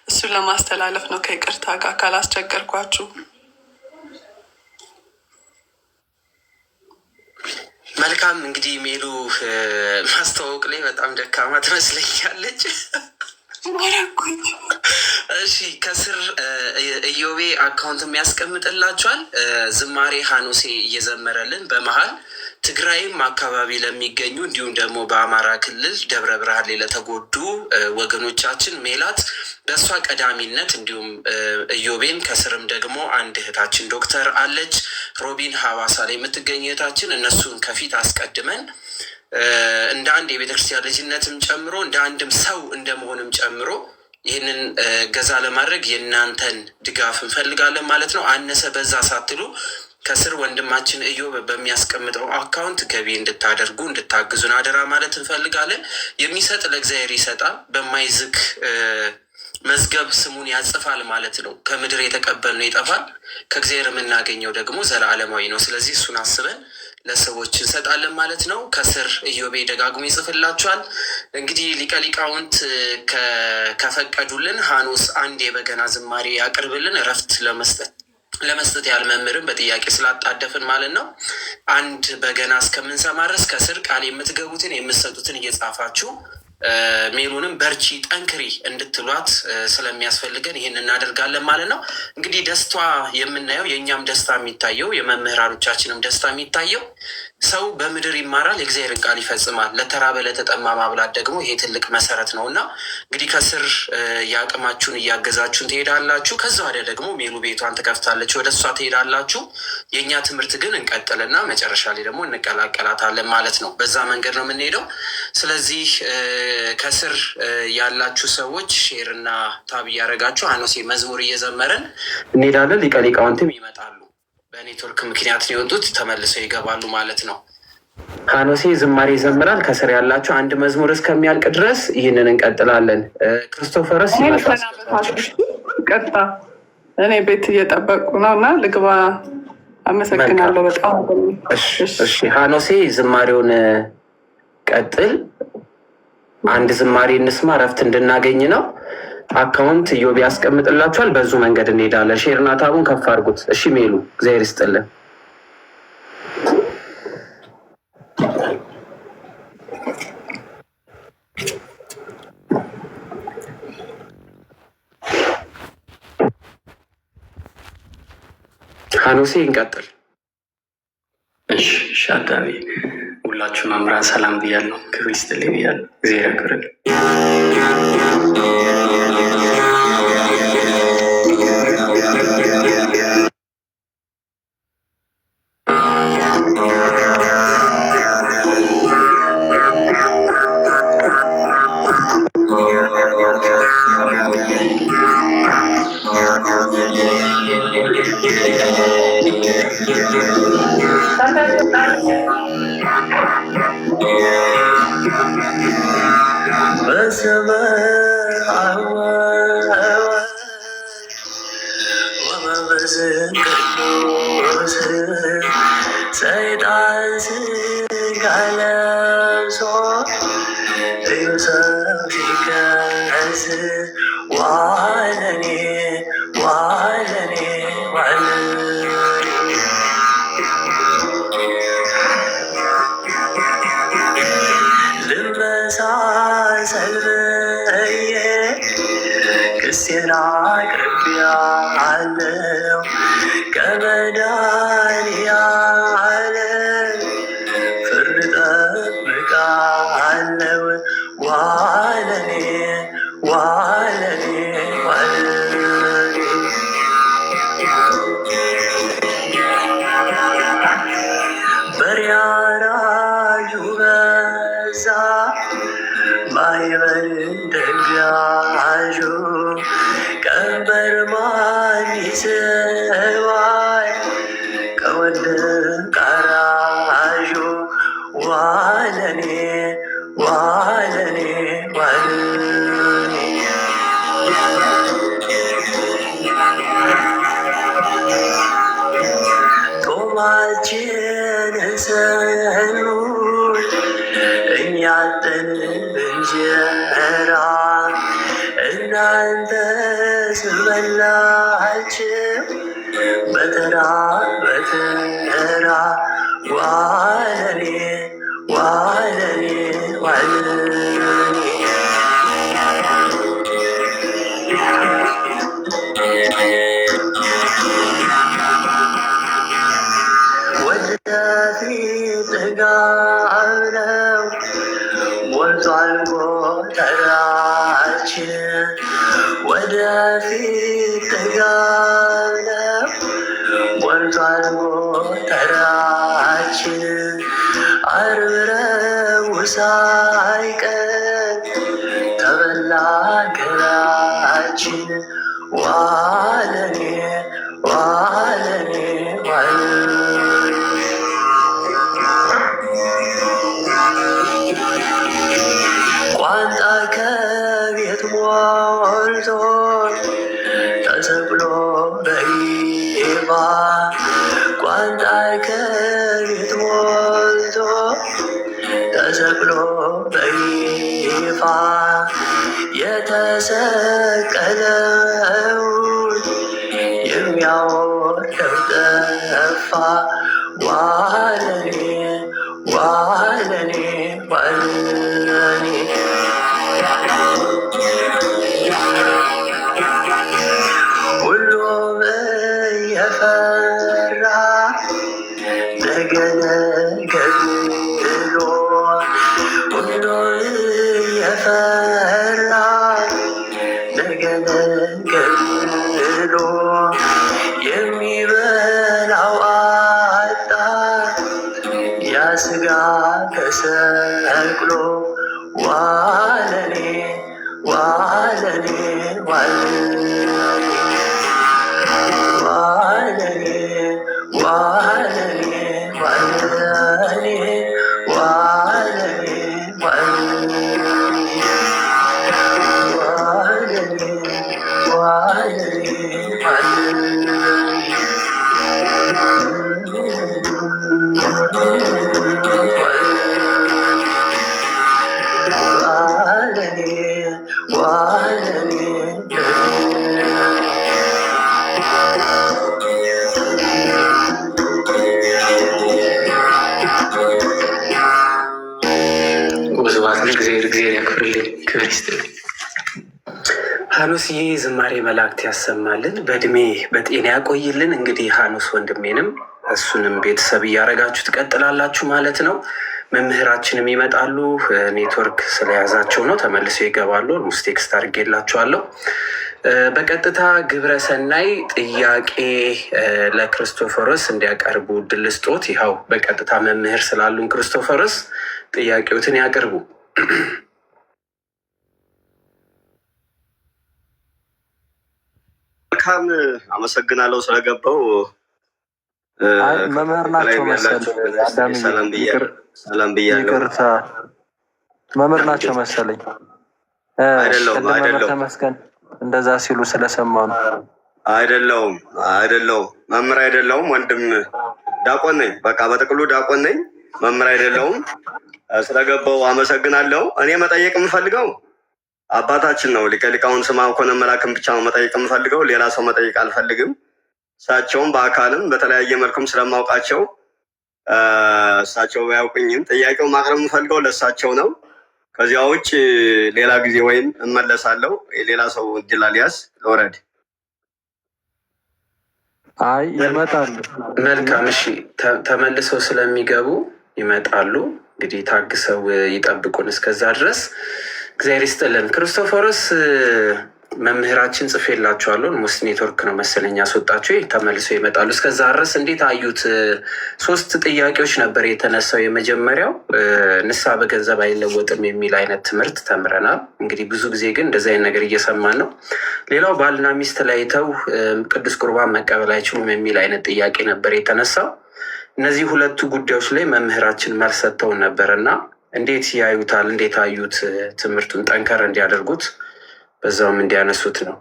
እሱን ለማስተላለፍ ነው ከይቅርታ ጋር ካላስቸገርኳችሁ። መልካም፣ እንግዲህ ሜሉ ማስተዋወቅ ላይ በጣም ደካማ ትመስለኛለች። አረኩኝ። እሺ፣ ከስር ኢዮቤ account የሚያስቀምጥላችኋል። ዝማሬ ሀኖሴ እየዘመረልን በመሀል ትግራይም አካባቢ ለሚገኙ እንዲሁም ደግሞ በአማራ ክልል ደብረ ብርሃን ላይ ለተጎዱ ወገኖቻችን ሜላት በእሷ ቀዳሚነት እንዲሁም ኢዮቤን ከስርም ደግሞ አንድ እህታችን ዶክተር አለች፣ ሮቢን ሀዋሳ ላይ የምትገኝ እህታችን፣ እነሱን ከፊት አስቀድመን እንደ አንድ የቤተክርስቲያን ልጅነትም ጨምሮ እንደ አንድም ሰው እንደመሆንም ጨምሮ ይህንን እገዛ ለማድረግ የእናንተን ድጋፍ እንፈልጋለን ማለት ነው። አነሰ በዛ ሳትሉ ከስር ወንድማችን እዮብ በሚያስቀምጠው account ገቢ እንድታደርጉ እንድታግዙን አደራ ማለት እንፈልጋለን። የሚሰጥ ለእግዚአብሔር ይሰጣል፣ በማይዝግ መዝገብ ስሙን ያጽፋል ማለት ነው። ከምድር የተቀበልነው ይጠፋል፣ ከእግዚአብሔር የምናገኘው ደግሞ ዘላለማዊ ነው። ስለዚህ እሱን አስበን ለሰዎች እንሰጣለን ማለት ነው። ከስር ኢዮቤ ደጋግሞ ይጽፍላችኋል። እንግዲህ ሊቀ ሊቃውንት ከፈቀዱልን ሀኖስ አንድ የበገና ዝማሬ ያቅርብልን እረፍት ለመስጠት ያህል መምህርን በጥያቄ ስላጣደፍን ማለት ነው። አንድ በገና እስከምንሰማ ድረስ ከስር ቃል የምትገቡትን የምትሰጡትን እየጻፋችሁ ሜሉንም በርቺ ጠንክሪ እንድትሏት ስለሚያስፈልገን ይህን እናደርጋለን ማለት ነው። እንግዲህ ደስቷ የምናየው፣ የእኛም ደስታ የሚታየው፣ የመምህራኖቻችንም ደስታ የሚታየው ሰው በምድር ይማራል፣ የእግዚአብሔርን ቃል ይፈጽማል። ለተራበ ለተጠማ ማብላት ደግሞ ይሄ ትልቅ መሰረት ነው እና እንግዲህ ከስር የአቅማችሁን እያገዛችሁን ትሄዳላችሁ። ከዛ ወዲያ ደግሞ ሜሉ ቤቷን ትከፍታለች፣ ወደ እሷ ትሄዳላችሁ። የእኛ ትምህርት ግን እንቀጥልና መጨረሻ ላይ ደግሞ እንቀላቀላታለን ማለት ነው። በዛ መንገድ ነው የምንሄደው። ስለዚህ ከስር ያላችሁ ሰዎች share ና tap እያደረጋችሁ አኖሴ መዝሙር እየዘመረን እንሄዳለን። ሊቀ ሊቃውንትም ይመጣሉ። በኔትወርክ ምክንያት ነው የወጡት፣ ተመልሰው ይገባሉ ማለት ነው። ካኖሴ ዝማሬ ይዘምራል። ከስር ያላችሁ አንድ መዝሙር እስከሚያልቅ ድረስ ይህንን እንቀጥላለን። ክርስቶፈረስ ይመጣል። ቀጥታ እኔ ቤት እየጠበቁ ነው እና ልግባ። አመሰግናለሁ በጣም። እሺ ሀኖሴ ዝማሬውን ቀጥል። አንድ ዝማሬ እንስማ፣ እረፍት እንድናገኝ ነው። Account እዮብ ያስቀምጥላችኋል። በዙ መንገድ እንሄዳለን። Share ና tap ኡን ከፍ አድርጉት። እሺ ሜሉ፣ እግዚአብሔር ይስጥልን። ሀኖሴ እንቀጥል። እሺ አዳሚ፣ ሁላችሁ መምህራን ሰላም ብያለሁ። ክብር ይስጥልኝ ብያለሁ። እግዚአብሔር ያክብርልኝ። በስመ አብ ወመንፈስ ቅዱስ፣ ሰይጣን ሥጋ ለብሶ ኢየሱስ ሲከስ፣ ዋለኔ ዋለኔ ዋለኔ። ልመሳሰል ብዬ ክሴን አቅርቤአለሁ ከመድኃኒዓለም፣ ፍርድ እጠብቃለሁ። ዋለኔ ዋለኔ ዋለኔ። በሬ አራጁ በዛ፣ ማዕበል ተጋዡ፣ ቀንበር ማን ይስባል ከወንድም ቀራዡ? ዋለኔ ዋለኔ ዋለኔ። ጦማችንን ስንውል እኛ አጥተን እንጀራ፣ እናንተስ በላችሁ በተራ በተራ። ዋለኔ ዋለኔ ዋለኔ። ወደፊት ጥጋብ ነው ሞልቷል ጎተራችን፣ ወደፊት ጥጋብ ነው ሞልቷል ጎተራችን፣ ዓርብ ረቡዕ ሳይቀር ተበላ ገላችን። ዋለኔ ዋለኔ ዋለኔ። ቋንጣ ከቤት ሞልቶ ተሰቅሎ በይፋ፣ ቋንጣ ከቤት ሞልቶ ተሰቅሎ በይፋ፣ የተሰቀለውን የሚያወርደው ጠፋ። ዋለኔ ዋለኔ ዋለኔ። ሁሉም እየፈራ ነገ ነገ ብሎ፣ ሁሉም እየፈራ ነገ ነገ ብሎ፣ የሚበላው አጣ ያ ሥጋ ተሰቅሎ። ዋለኔ ዋለኔ ዋለኔ ዋለኔ ዋለኔ ዋለኔ ዋለኔ ዋለኔ ዋለኔ ዋለኔ ዋለኔ። ዋለኔ። ወስብሐት ለእግዚአብሔር። እግዚአብሔር ያክብርልኝ፣ ክብር ይስጥልኝ። ሀኖስዬ ዝማሬ መላእክት ያሰማልን፣ በእድሜ በጤና ያቆይልን። እንግዲህ ሀኖስ ወንድሜንም እሱንም ቤተሰብ እያደረጋችሁ ትቀጥላላችሁ ማለት ነው። መምህራችንም ይመጣሉ። ኔትወርክ ስለያዛቸው ነው ተመልሰው ይገባሉ። Almost text አድርጌላችኋለሁ። በቀጥታ ግብረ ሰናይ ጥያቄ ለክርስቶፈሮስ እንዲያቀርቡ እድል ልስጦት። ይኸው በቀጥታ መምህር ስላሉን ክርስቶፈሮስ ጥያቄዎትን ያቅርቡ። መልካም፣ አመሰግናለሁ ስለገባው። አይ መምህር ናቸው ከላይም መሰል ያላችሁ አዳምዬ፣ ሰላም ብያለሁ። ሰላም ብያለሁ። ይቅርታ መምህር ናቸው መሰለኝ። አይደለሁም፣ ቅድም መምህር አይደለሁም፣ ተመስገን እንደዛ ሲሉ ስለሰማ ነው። አይደለሁም፣ አይደለሁም፣ መምህር አይደለሁም። ወንድም ዳቆን ነኝ። በቃ በጥቅሉ ዳቆን ነኝ፣ መምህር አይደለሁም። ስለገባው አመሰግናለሁ። እኔ መጠየቅ የምፈልገው አባታችን ነው ሊቀ ሊቃውንት ስምዐኮነ መላክን ብቻ ነው መጠየቅ የምፈልገው። ሌላ ሰው መጠየቅ አልፈልግም። እሳቸውም በአካልም በተለያየ መልኩም ስለማውቃቸው እሳቸው ባያውቁኝም ጥያቄው ማቅረብ የምፈልገው ለእሳቸው ነው። ከዚያ ውጭ ሌላ ጊዜ ወይም እመለሳለሁ። ሌላ ሰው እድል አልያዝ ልውረድ። አይ ይመጣሉ። መልካም እሺ፣ ተመልሰው ስለሚገቡ ይመጣሉ። እንግዲህ ታግሰው ይጠብቁን። እስከዛ ድረስ እግዚአብሔር ይስጥልን። ክርስቶፎሮስ መምህራችን ጽፌላችኋለሁ። Almost ኔትወርክ ነው መሰለኝ ያስወጣቸው። ተመልሰው ይመጣሉ። እስከዛ ድረስ እንዴት አዩት? ሶስት ጥያቄዎች ነበር የተነሳው። የመጀመሪያው ንስሐ በገንዘብ አይለወጥም የሚል አይነት ትምህርት ተምረናል። እንግዲህ ብዙ ጊዜ ግን እንደዚህ አይነት ነገር እየሰማን ነው። ሌላው ባልና ሚስት ተለያይተው ቅዱስ ቁርባን መቀበል አይችሉም የሚል አይነት ጥያቄ ነበር የተነሳው። እነዚህ ሁለቱ ጉዳዮች ላይ መምህራችን መልስ ሰጥተውን ነበር እና እንዴት ያዩታል? እንዴት አዩት? ትምህርቱን ጠንከር እንዲያደርጉት በዛውም እንዲያነሱት ነው።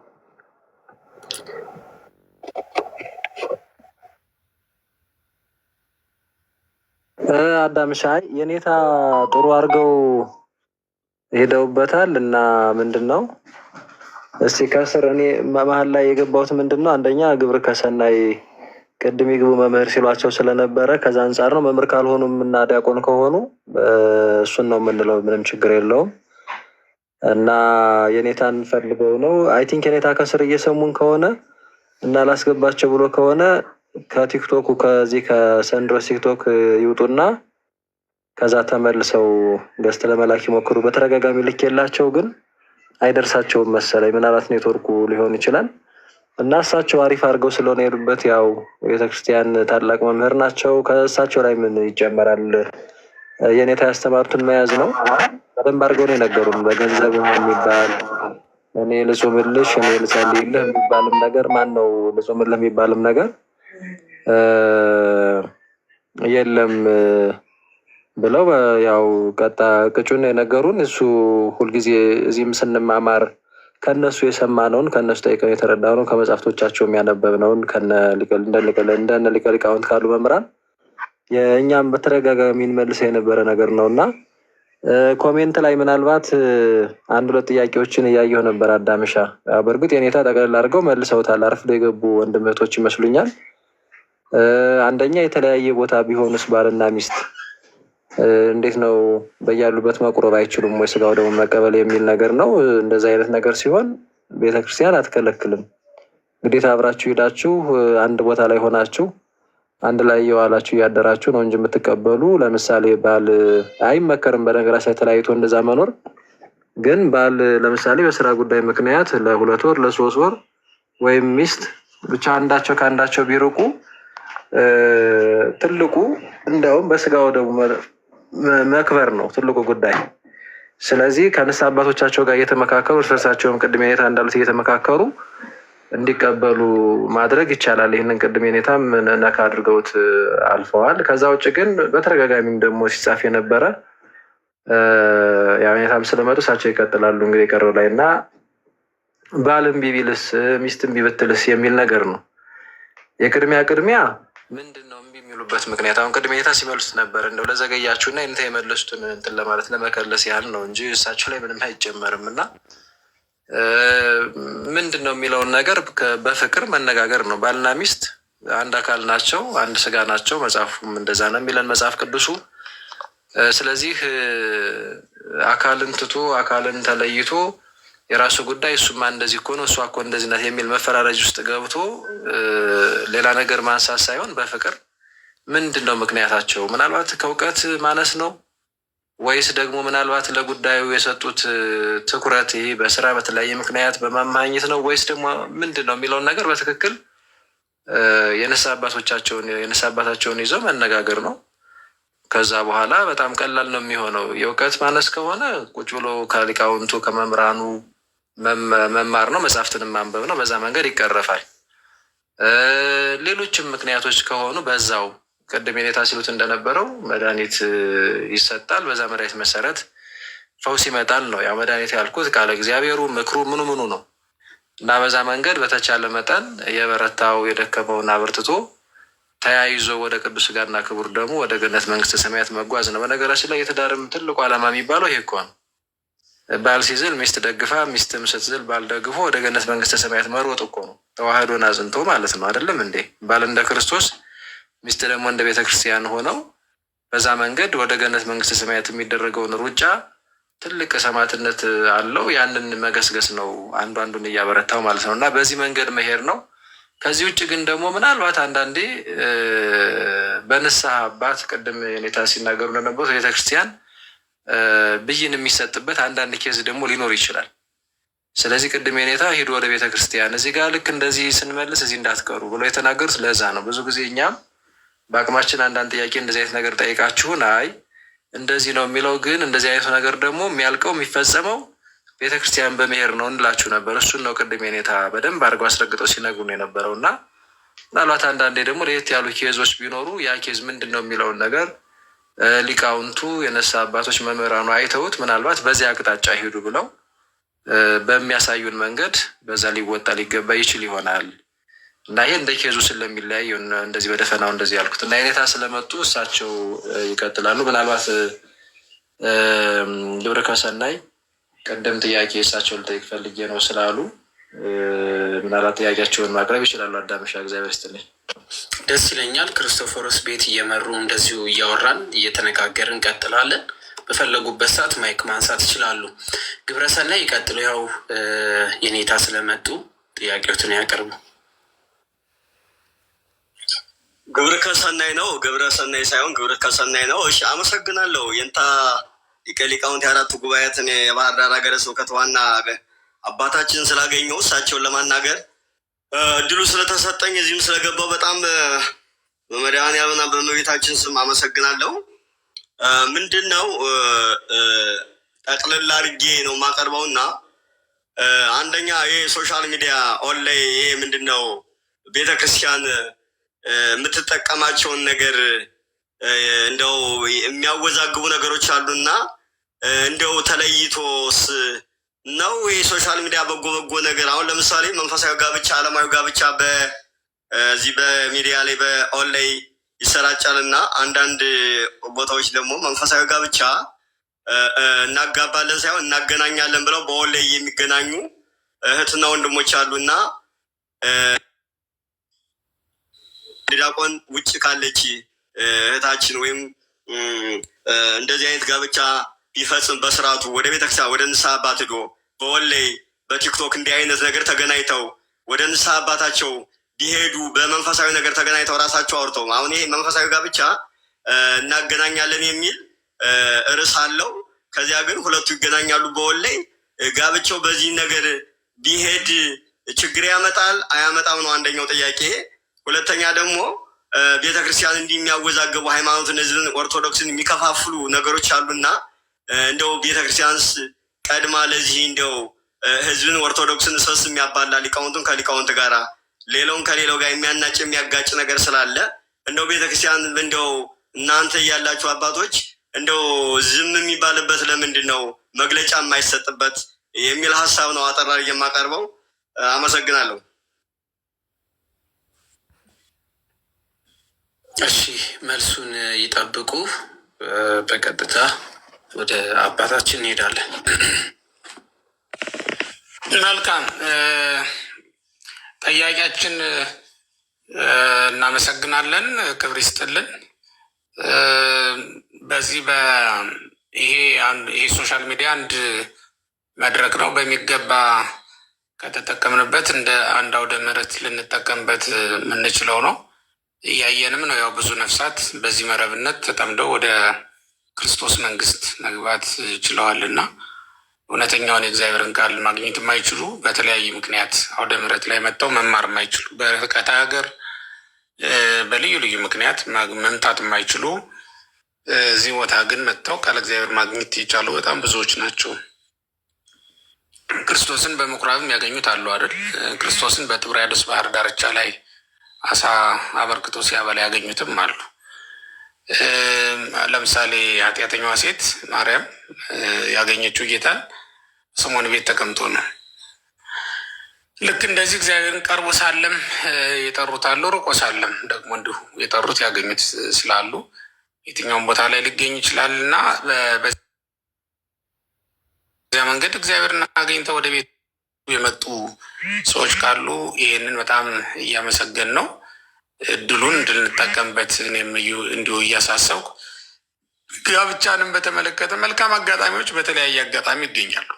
አዳምሻ አይ የኔታ ጥሩ አድርገው ሄደውበታል። እና ምንድን ነው እስቲ ከስር እኔ መሀል ላይ የገባሁት ምንድን ነው፣ አንደኛ ግብር ከሰናይ ቅድም ይግቡ መምህር ሲሏቸው ስለነበረ ከዛ አንጻር ነው። መምህር ካልሆኑም እና ዲያቆን ከሆኑ እሱን ነው የምንለው፣ ምንም ችግር የለውም። እና የኔታን ፈልገው ነው I think የኔታ ከስር እየሰሙን ከሆነ እና ላስገባቸው ብሎ ከሆነ ከቲክቶኩ ከዚህ ከሰንድሮስ ቲክቶክ ይውጡና ከዛ ተመልሰው guest ለመላክ ይሞክሩ። በተደጋጋሚ ልክ የላቸው ግን አይደርሳቸውም መሰለኝ። ምናልባት ኔትወርኩ ሊሆን ይችላል። እና እሳቸው አሪፍ አድርገው ስለሆነ የሄዱበት ያው ቤተክርስቲያን ታላቅ መምህር ናቸው። ከእሳቸው ላይ ምን ይጨመራል? የኔታ ያስተማሩትን መያዝ ነው። በደንብ አድርገው ነው የነገሩን። በገንዘብ የሚባል እኔ ልጹምልሽ፣ እኔ ልጸልይልህ የሚባልም ነገር ማን ነው ልጹምልህ የሚባልም ነገር የለም ብለው ያው ቀጣ ቅጩን የነገሩን። እሱ ሁልጊዜ እዚህም ስንማማር ከነሱ የሰማነውን ከነሱ ጠይቀን የተረዳነውን ከመጽሐፍቶቻቸው የሚያነበብነውን እንደነ ሊቀ ሊቃውንት ካሉ መምህራን የእኛም በተደጋጋሚ እንመልሰው የነበረ ነገር ነው። እና comment ላይ ምናልባት አንድ ሁለት ጥያቄዎችን እያየሁ ነበር። አዳምሻ በእርግጥ የኔታ ጠቅልል አድርገው መልሰውታል። አርፍዶ የገቡ ወንድም እህቶች ይመስሉኛል። አንደኛ የተለያየ ቦታ ቢሆኑስ ባልና ሚስት እንዴት ነው በያሉበት መቁረብ አይችሉም ወይ ስጋው ደግሞ መቀበል የሚል ነገር ነው። እንደዚ አይነት ነገር ሲሆን ቤተክርስቲያን አትከለክልም። ግዴታ አብራችሁ ሄዳችሁ አንድ ቦታ ላይ ሆናችሁ አንድ ላይ እየዋላችሁ እያደራችሁ ነው እንጂ የምትቀበሉ። ለምሳሌ ባል አይመከርም፣ በነገራችን ላይ ተለያይቶ እንደዛ መኖር። ግን ባል ለምሳሌ በስራ ጉዳይ ምክንያት ለ2 ወር ለ3 ወር ወይም ሚስት ብቻ አንዳቸው ከአንዳቸው ቢርቁ ትልቁ እንዲያውም በስጋው ደግሞ መክበር ነው ትልቁ ጉዳይ። ስለዚህ ከንስሐ አባቶቻቸው ጋር እየተመካከሩ እርስ በርሳቸውም ቅድም የኔታ እንዳሉት እየተመካከሩ እንዲቀበሉ ማድረግ ይቻላል። ይህንን ቅድም የኔታም ነካ አድርገውት አልፈዋል። ከዛ ውጭ ግን በተደጋጋሚም ደግሞ ሲጻፍ የነበረ ያው የኔታም ስለመጡ እሳቸው ይቀጥላሉ እንግዲህ የቀረው ላይ እና ባል እምቢ ቢልስ ሚስት እምቢ ብትልስ የሚል ነገር ነው። የቅድሚያ ቅድሚያ ምንድን ነው እምቢ የሚሉበት ምክንያት? አሁን ቅድሚያ የኔታ ሲመልሱት ነበር። እንደው ለዘገያችሁ እና የኔታ የመለሱትን እንትን ለማለት ለመከለስ ያህል ነው እንጂ እሳቸው ላይ ምንም አይጨመርም። እና ምንድን ነው የሚለውን ነገር በፍቅር መነጋገር ነው። ባልና ሚስት አንድ አካል ናቸው፣ አንድ ስጋ ናቸው። መጽሐፉም እንደዛ ነው የሚለን መጽሐፍ ቅዱሱ። ስለዚህ አካልን ትቶ አካልን ተለይቶ የራሱ ጉዳይ እሱማ እንደዚህ እኮ ነው እሷ እኮ እንደዚህ ናት የሚል መፈራረጅ ውስጥ ገብቶ ሌላ ነገር ማንሳት ሳይሆን በፍቅር ምንድን ነው ምክንያታቸው? ምናልባት ከእውቀት ማነስ ነው ወይስ ደግሞ ምናልባት ለጉዳዩ የሰጡት ትኩረት ይህ በስራ በተለያየ ምክንያት በማማኘት ነው ወይስ ደግሞ ምንድን ነው የሚለውን ነገር በትክክል የንስሐ አባቶቻቸውን የንስሐ አባታቸውን ይዘው መነጋገር ነው። ከዛ በኋላ በጣም ቀላል ነው የሚሆነው። የእውቀት ማነስ ከሆነ ቁጭ ብሎ ከሊቃውንቱ ከመምህራኑ መማር ነው፣ መጽሐፍትንም ማንበብ ነው። በዛ መንገድ ይቀረፋል። ሌሎችም ምክንያቶች ከሆኑ በዛው ቅድም የኔታ ሲሉት እንደነበረው መድኃኒት ይሰጣል። በዛ መድኃኒት መሰረት ፈውስ ይመጣል ነው። ያው መድኃኒት ያልኩት ቃለ እግዚአብሔሩ ምክሩ ምኑ ምኑ ነው እና በዛ መንገድ በተቻለ መጠን የበረታው የደከመውን አበርትቶ ተያይዞ ወደ ቅዱስ ሥጋና ክቡር ደግሞ ወደ ገነት መንግስተ ሰማያት መጓዝ ነው። በነገራችን ላይ የትዳርም ትልቁ ዓላማ የሚባለው ይሄ እኮ ነው። ባል ሲዝል ሚስት ደግፋ፣ ሚስትም ስትዝል ባል ደግፎ ወደ ገነት መንግስተ ሰማያት መሮጥ እኮ ነው። ተዋህዶን አጽንቶ ማለት ነው። አይደለም እንዴ? ባል እንደ ክርስቶስ ሚስት ደግሞ እንደ ቤተ ክርስቲያን ሆነው በዛ መንገድ ወደ ገነት መንግስተ ሰማያት የሚደረገውን ሩጫ ትልቅ ሰማዕትነት አለው። ያንን መገስገስ ነው፣ አንዱ አንዱን እያበረታው ማለት ነው። እና በዚህ መንገድ መሄድ ነው። ከዚህ ውጭ ግን ደግሞ ምናልባት አንዳንዴ በንስሐ አባት ቅድም የኔታ ሲናገሩ እንደነበሩት ቤተክርስቲያን ብይን የሚሰጥበት አንዳንድ case ደግሞ ሊኖር ይችላል። ስለዚህ ቅድም የኔታ ሂዱ ወደ ቤተክርስቲያን እዚህ ጋር ልክ እንደዚህ ስንመልስ እዚህ እንዳትቀሩ ብሎ የተናገሩት ለዛ ነው። ብዙ ጊዜ እኛም በአቅማችን አንዳንድ ጥያቄ እንደዚህ አይነት ነገር ጠይቃችሁን፣ አይ እንደዚህ ነው የሚለው ግን እንደዚህ አይነቱ ነገር ደግሞ የሚያልቀው የሚፈጸመው ቤተክርስቲያን በመሄድ ነው እንላችሁ ነበር። እሱን ነው ቅድም የኔታ በደንብ አድርገው አስረግጠው ሲነግሩን የነበረው እና ምናልባት አንዳንዴ ደግሞ ለየት ያሉ case ኦች ቢኖሩ ያ case ምንድን ነው የሚለውን ነገር ሊቃውንቱ የንስሐ አባቶች መምህራኑ አይተውት ምናልባት በዚያ አቅጣጫ ሂዱ ብለው በሚያሳዩን መንገድ በዛ ሊወጣ ሊገባ ይችል ይሆናል እና ይሄ እንደ case ኡ ስለሚለያይ እንደዚህ በደፈናው እንደዚህ ያልኩት እና የኔታ ስለመጡ እሳቸው ይቀጥላሉ። ምናልባት ግብረ ከሰናይ ቅድም ጥያቄ እሳቸው ልጠይቅ ፈልጌ ነው ስላሉ ምናልባት ጥያቄያቸውን ማቅረብ ይችላሉ። አዳምሻ እግዚአብሔር ይስጥልኝ። ደስ ይለኛል። ክርስቶፎሮስ ቤት እየመሩ እንደዚሁ እያወራን እየተነጋገርን እንቀጥላለን። በፈለጉበት ሰዓት mic ማንሳት ይችላሉ። ግብረሰናይ ይቀጥሉ። ያው የኔታ ስለመጡ ጥያቄዎትን ያቀርቡ። ግብረ ከሰናይ ነው። ግብረ ሰናይ ሳይሆን ግብረ ከሰናይ ነው። እሺ፣ አመሰግናለሁ። የንታ ሊቀ ሊቃውንት የአራቱ ጉባኤያትን የባህር ዳር ሀገረ ስብከት ዋና አባታችን ስላገኘው እሳቸውን ለማናገር እድሉ ስለተሰጠኝ እዚህም ስለገባው በጣም በመድኃኔዓለምና በእመቤታችን ስም አመሰግናለሁ። ምንድን ነው ጠቅልል አድርጌ ነው የማቀርበውና አንደኛ ይሄ social media online ይሄ ምንድን ነው ቤተክርስቲያን የምትጠቀማቸውን ነገር እንደው የሚያወዛግቡ ነገሮች አሉና እንደው ተለይቶስ ነው ይሄ social media በጎ በጎ ነገር አሁን ለምሳሌ መንፈሳዊ ጋብቻ፣ ዓለማዊ ጋብቻ በዚህ በሚዲያ ላይ በኦንላይን ይሰራጫል እና አንዳንድ ቦታዎች ደግሞ መንፈሳዊ ጋብቻ እናጋባለን ሳይሆን እናገናኛለን ብለው በኦንላይን የሚገናኙ እህትና ወንድሞች አሉና ዲያቆን ውጭ ካለች እህታችን ወይም እንደዚህ አይነት ጋብቻ ቢፈጽም በስርዓቱ ወደ ቤተክርስቲያን ወደ ንስሐ አባት ሄዶ በኦንላይን በቲክቶክ እንዲህ አይነት ነገር ተገናኝተው ወደ ንስሐ አባታቸው ቢሄዱ በመንፈሳዊ ነገር ተገናኝተው ራሳቸው አውርተው አሁን ይሄ መንፈሳዊ ጋብቻ እናገናኛለን የሚል ርዕስ አለው። ከዚያ ግን ሁለቱ ይገናኛሉ በኦንላይን ጋብቻው በዚህ ነገር ቢሄድ ችግር ያመጣል አያመጣም ነው አንደኛው ጥያቄ። ሁለተኛ ደግሞ ቤተክርስቲያን እንዲህ የሚያወዛገቡ ሃይማኖትን፣ ህዝብን፣ ኦርቶዶክስን የሚከፋፍሉ ነገሮች አሉና እንደው ቤተክርስቲያንስ ቀድማ ለዚህ እንደው ህዝብን ኦርቶዶክስን ሰስ የሚያባላ ሊቃውንቱን ከሊቃውንት ጋራ ሌላውን ከሌላው ጋር የሚያናጭ የሚያጋጭ ነገር ስላለ እንደው ቤተክርስቲያን እንደው እናንተ እያላችሁ አባቶች እንደው ዝም የሚባልበት ለምንድን ነው መግለጫ የማይሰጥበት የሚል ሀሳብ ነው አጠራ የማቀርበው። አመሰግናለሁ። እሺ መልሱን ይጠብቁ። በቀጥታ ወደ አባታችን እንሄዳለን። መልካም ጠያቂያችን፣ እናመሰግናለን። ክብር ይስጥልን። በዚህ ይሄ social media አንድ መድረክ ነው። በሚገባ ከተጠቀምንበት እንደ አንድ አውደ ምሕረት ልንጠቀምበት የምንችለው ነው። እያየንም ነው። ያው ብዙ ነፍሳት በዚህ መረብነት ተጠምደው ወደ ክርስቶስ መንግስት መግባት ችለዋል እና እውነተኛውን የእግዚአብሔርን ቃል ማግኘት የማይችሉ፣ በተለያየ ምክንያት አውደ ምሕረት ላይ መጥተው መማር የማይችሉ፣ በርቀት ሀገር በልዩ ልዩ ምክንያት መምጣት የማይችሉ፣ እዚህ ቦታ ግን መጥተው ቃለ እግዚአብሔር ማግኘት የቻሉ በጣም ብዙዎች ናቸው። ክርስቶስን በምኩራብም ያገኙት አሉ አይደል? ክርስቶስን በጥብርያዶስ ባህር ዳርቻ ላይ አሳ አበርክቶ ሲያበላ ያገኙትም አሉ። ለምሳሌ ኃጢአተኛዋ ሴት ማርያም ያገኘችው ጌታን ስምዖን ቤት ተቀምጦ ነው። ልክ እንደዚህ እግዚአብሔርን ቀርቦ ሳለም የጠሩት አሉ፣ ርቆ ሳለም ደግሞ እንዲሁ የጠሩት ያገኙት ስላሉ የትኛውም ቦታ ላይ ሊገኝ ይችላል እና በዚያ መንገድ እግዚአብሔርን አግኝተው ወደ ቤቱ የመጡ ሰዎች ካሉ ይህንን በጣም እያመሰገን ነው። እድሉን እንድንጠቀምበት እኔም እንዲሁ እያሳሰብኩ፣ ጋብቻንም በተመለከተ መልካም አጋጣሚዎች በተለያየ አጋጣሚ ይገኛሉ።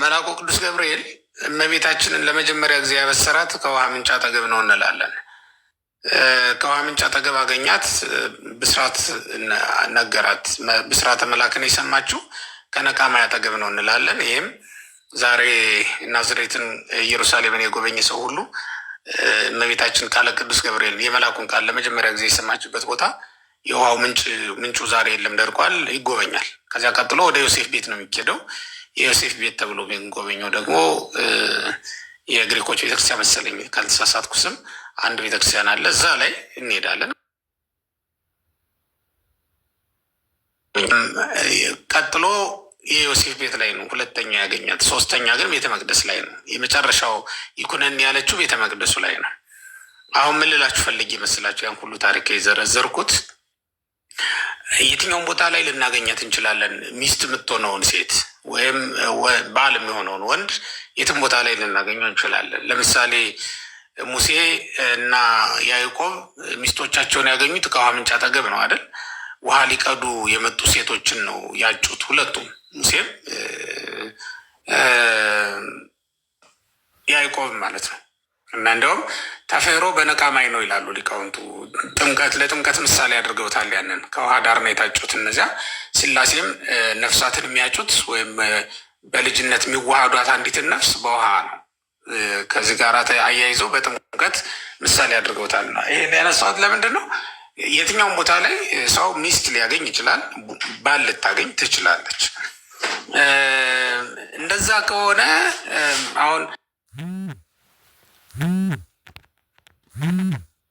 መልአኩ ቅዱስ ገብርኤል እመቤታችንን ለመጀመሪያ ጊዜ ያበሰራት ከውሃ ምንጭ አጠገብ ነው እንላለን። ከውሃ ምንጭ አጠገብ አገኛት፣ ብስራት ነገራት። ብስራተ መላክን የሰማችው ከነቃማይ አጠገብ ነው እንላለን። ይህም ዛሬ ናዝሬትን ኢየሩሳሌምን የጎበኘ ሰው ሁሉ እመቤታችን ቃለ ቅዱስ ገብርኤል የመላኩን ቃል ለመጀመሪያ ጊዜ የሰማችበት ቦታ የውሃው ምንጭ፣ ምንጩ ዛሬ የለም ደርቋል፣ ይጎበኛል። ከዚያ ቀጥሎ ወደ ዮሴፍ ቤት ነው የሚኬደው። የዮሴፍ ቤት ተብሎ የሚጎበኘው ደግሞ የግሪኮች ቤተክርስቲያን መሰለኝ ካልተሳሳትኩ ስም፣ አንድ ቤተክርስቲያን አለ። እዛ ላይ እንሄዳለን። ቀጥሎ የዮሴፍ ቤት ላይ ነው ሁለተኛ ያገኛት። ሶስተኛ ግን ቤተ መቅደስ ላይ ነው። የመጨረሻው ይኩነን ያለችው ቤተ መቅደሱ ላይ ነው። አሁን ምን ልላችሁ ፈልጌ ይመስላችሁ? ያን ሁሉ ታሪክ የዘረዘርኩት የትኛውን ቦታ ላይ ልናገኛት እንችላለን። ሚስት የምትሆነውን ሴት ወይም ባል የሚሆነውን ወንድ የትም ቦታ ላይ ልናገኘው እንችላለን። ለምሳሌ ሙሴ እና ያዕቆብ ሚስቶቻቸውን ያገኙት ከውሃ ምንጭ አጠገብ ነው አይደል? ውሃ ሊቀዱ የመጡ ሴቶችን ነው ያጩት ሁለቱም፣ ሙሴም ያዕቆብ ማለት ነው። እና እንዲያውም ተፈሮ በነቃማይ ነው ይላሉ ሊቃውንቱ። ጥምቀት ለጥምቀት ምሳሌ አድርገውታል። ያንን ከውሃ ዳር ነው የታጩት እነዚያ። ስላሴም ነፍሳትን የሚያጩት ወይም በልጅነት የሚዋሃዷት አንዲትን ነፍስ በውሃ ነው። ከዚህ ጋር አያይዘው በጥምቀት ምሳሌ አድርገውታል። ይሄን ያነሳሁት ለምንድን ነው? የትኛውም ቦታ ላይ ሰው ሚስት ሊያገኝ ይችላል። ባል ልታገኝ ትችላለች። እንደዛ ከሆነ አሁን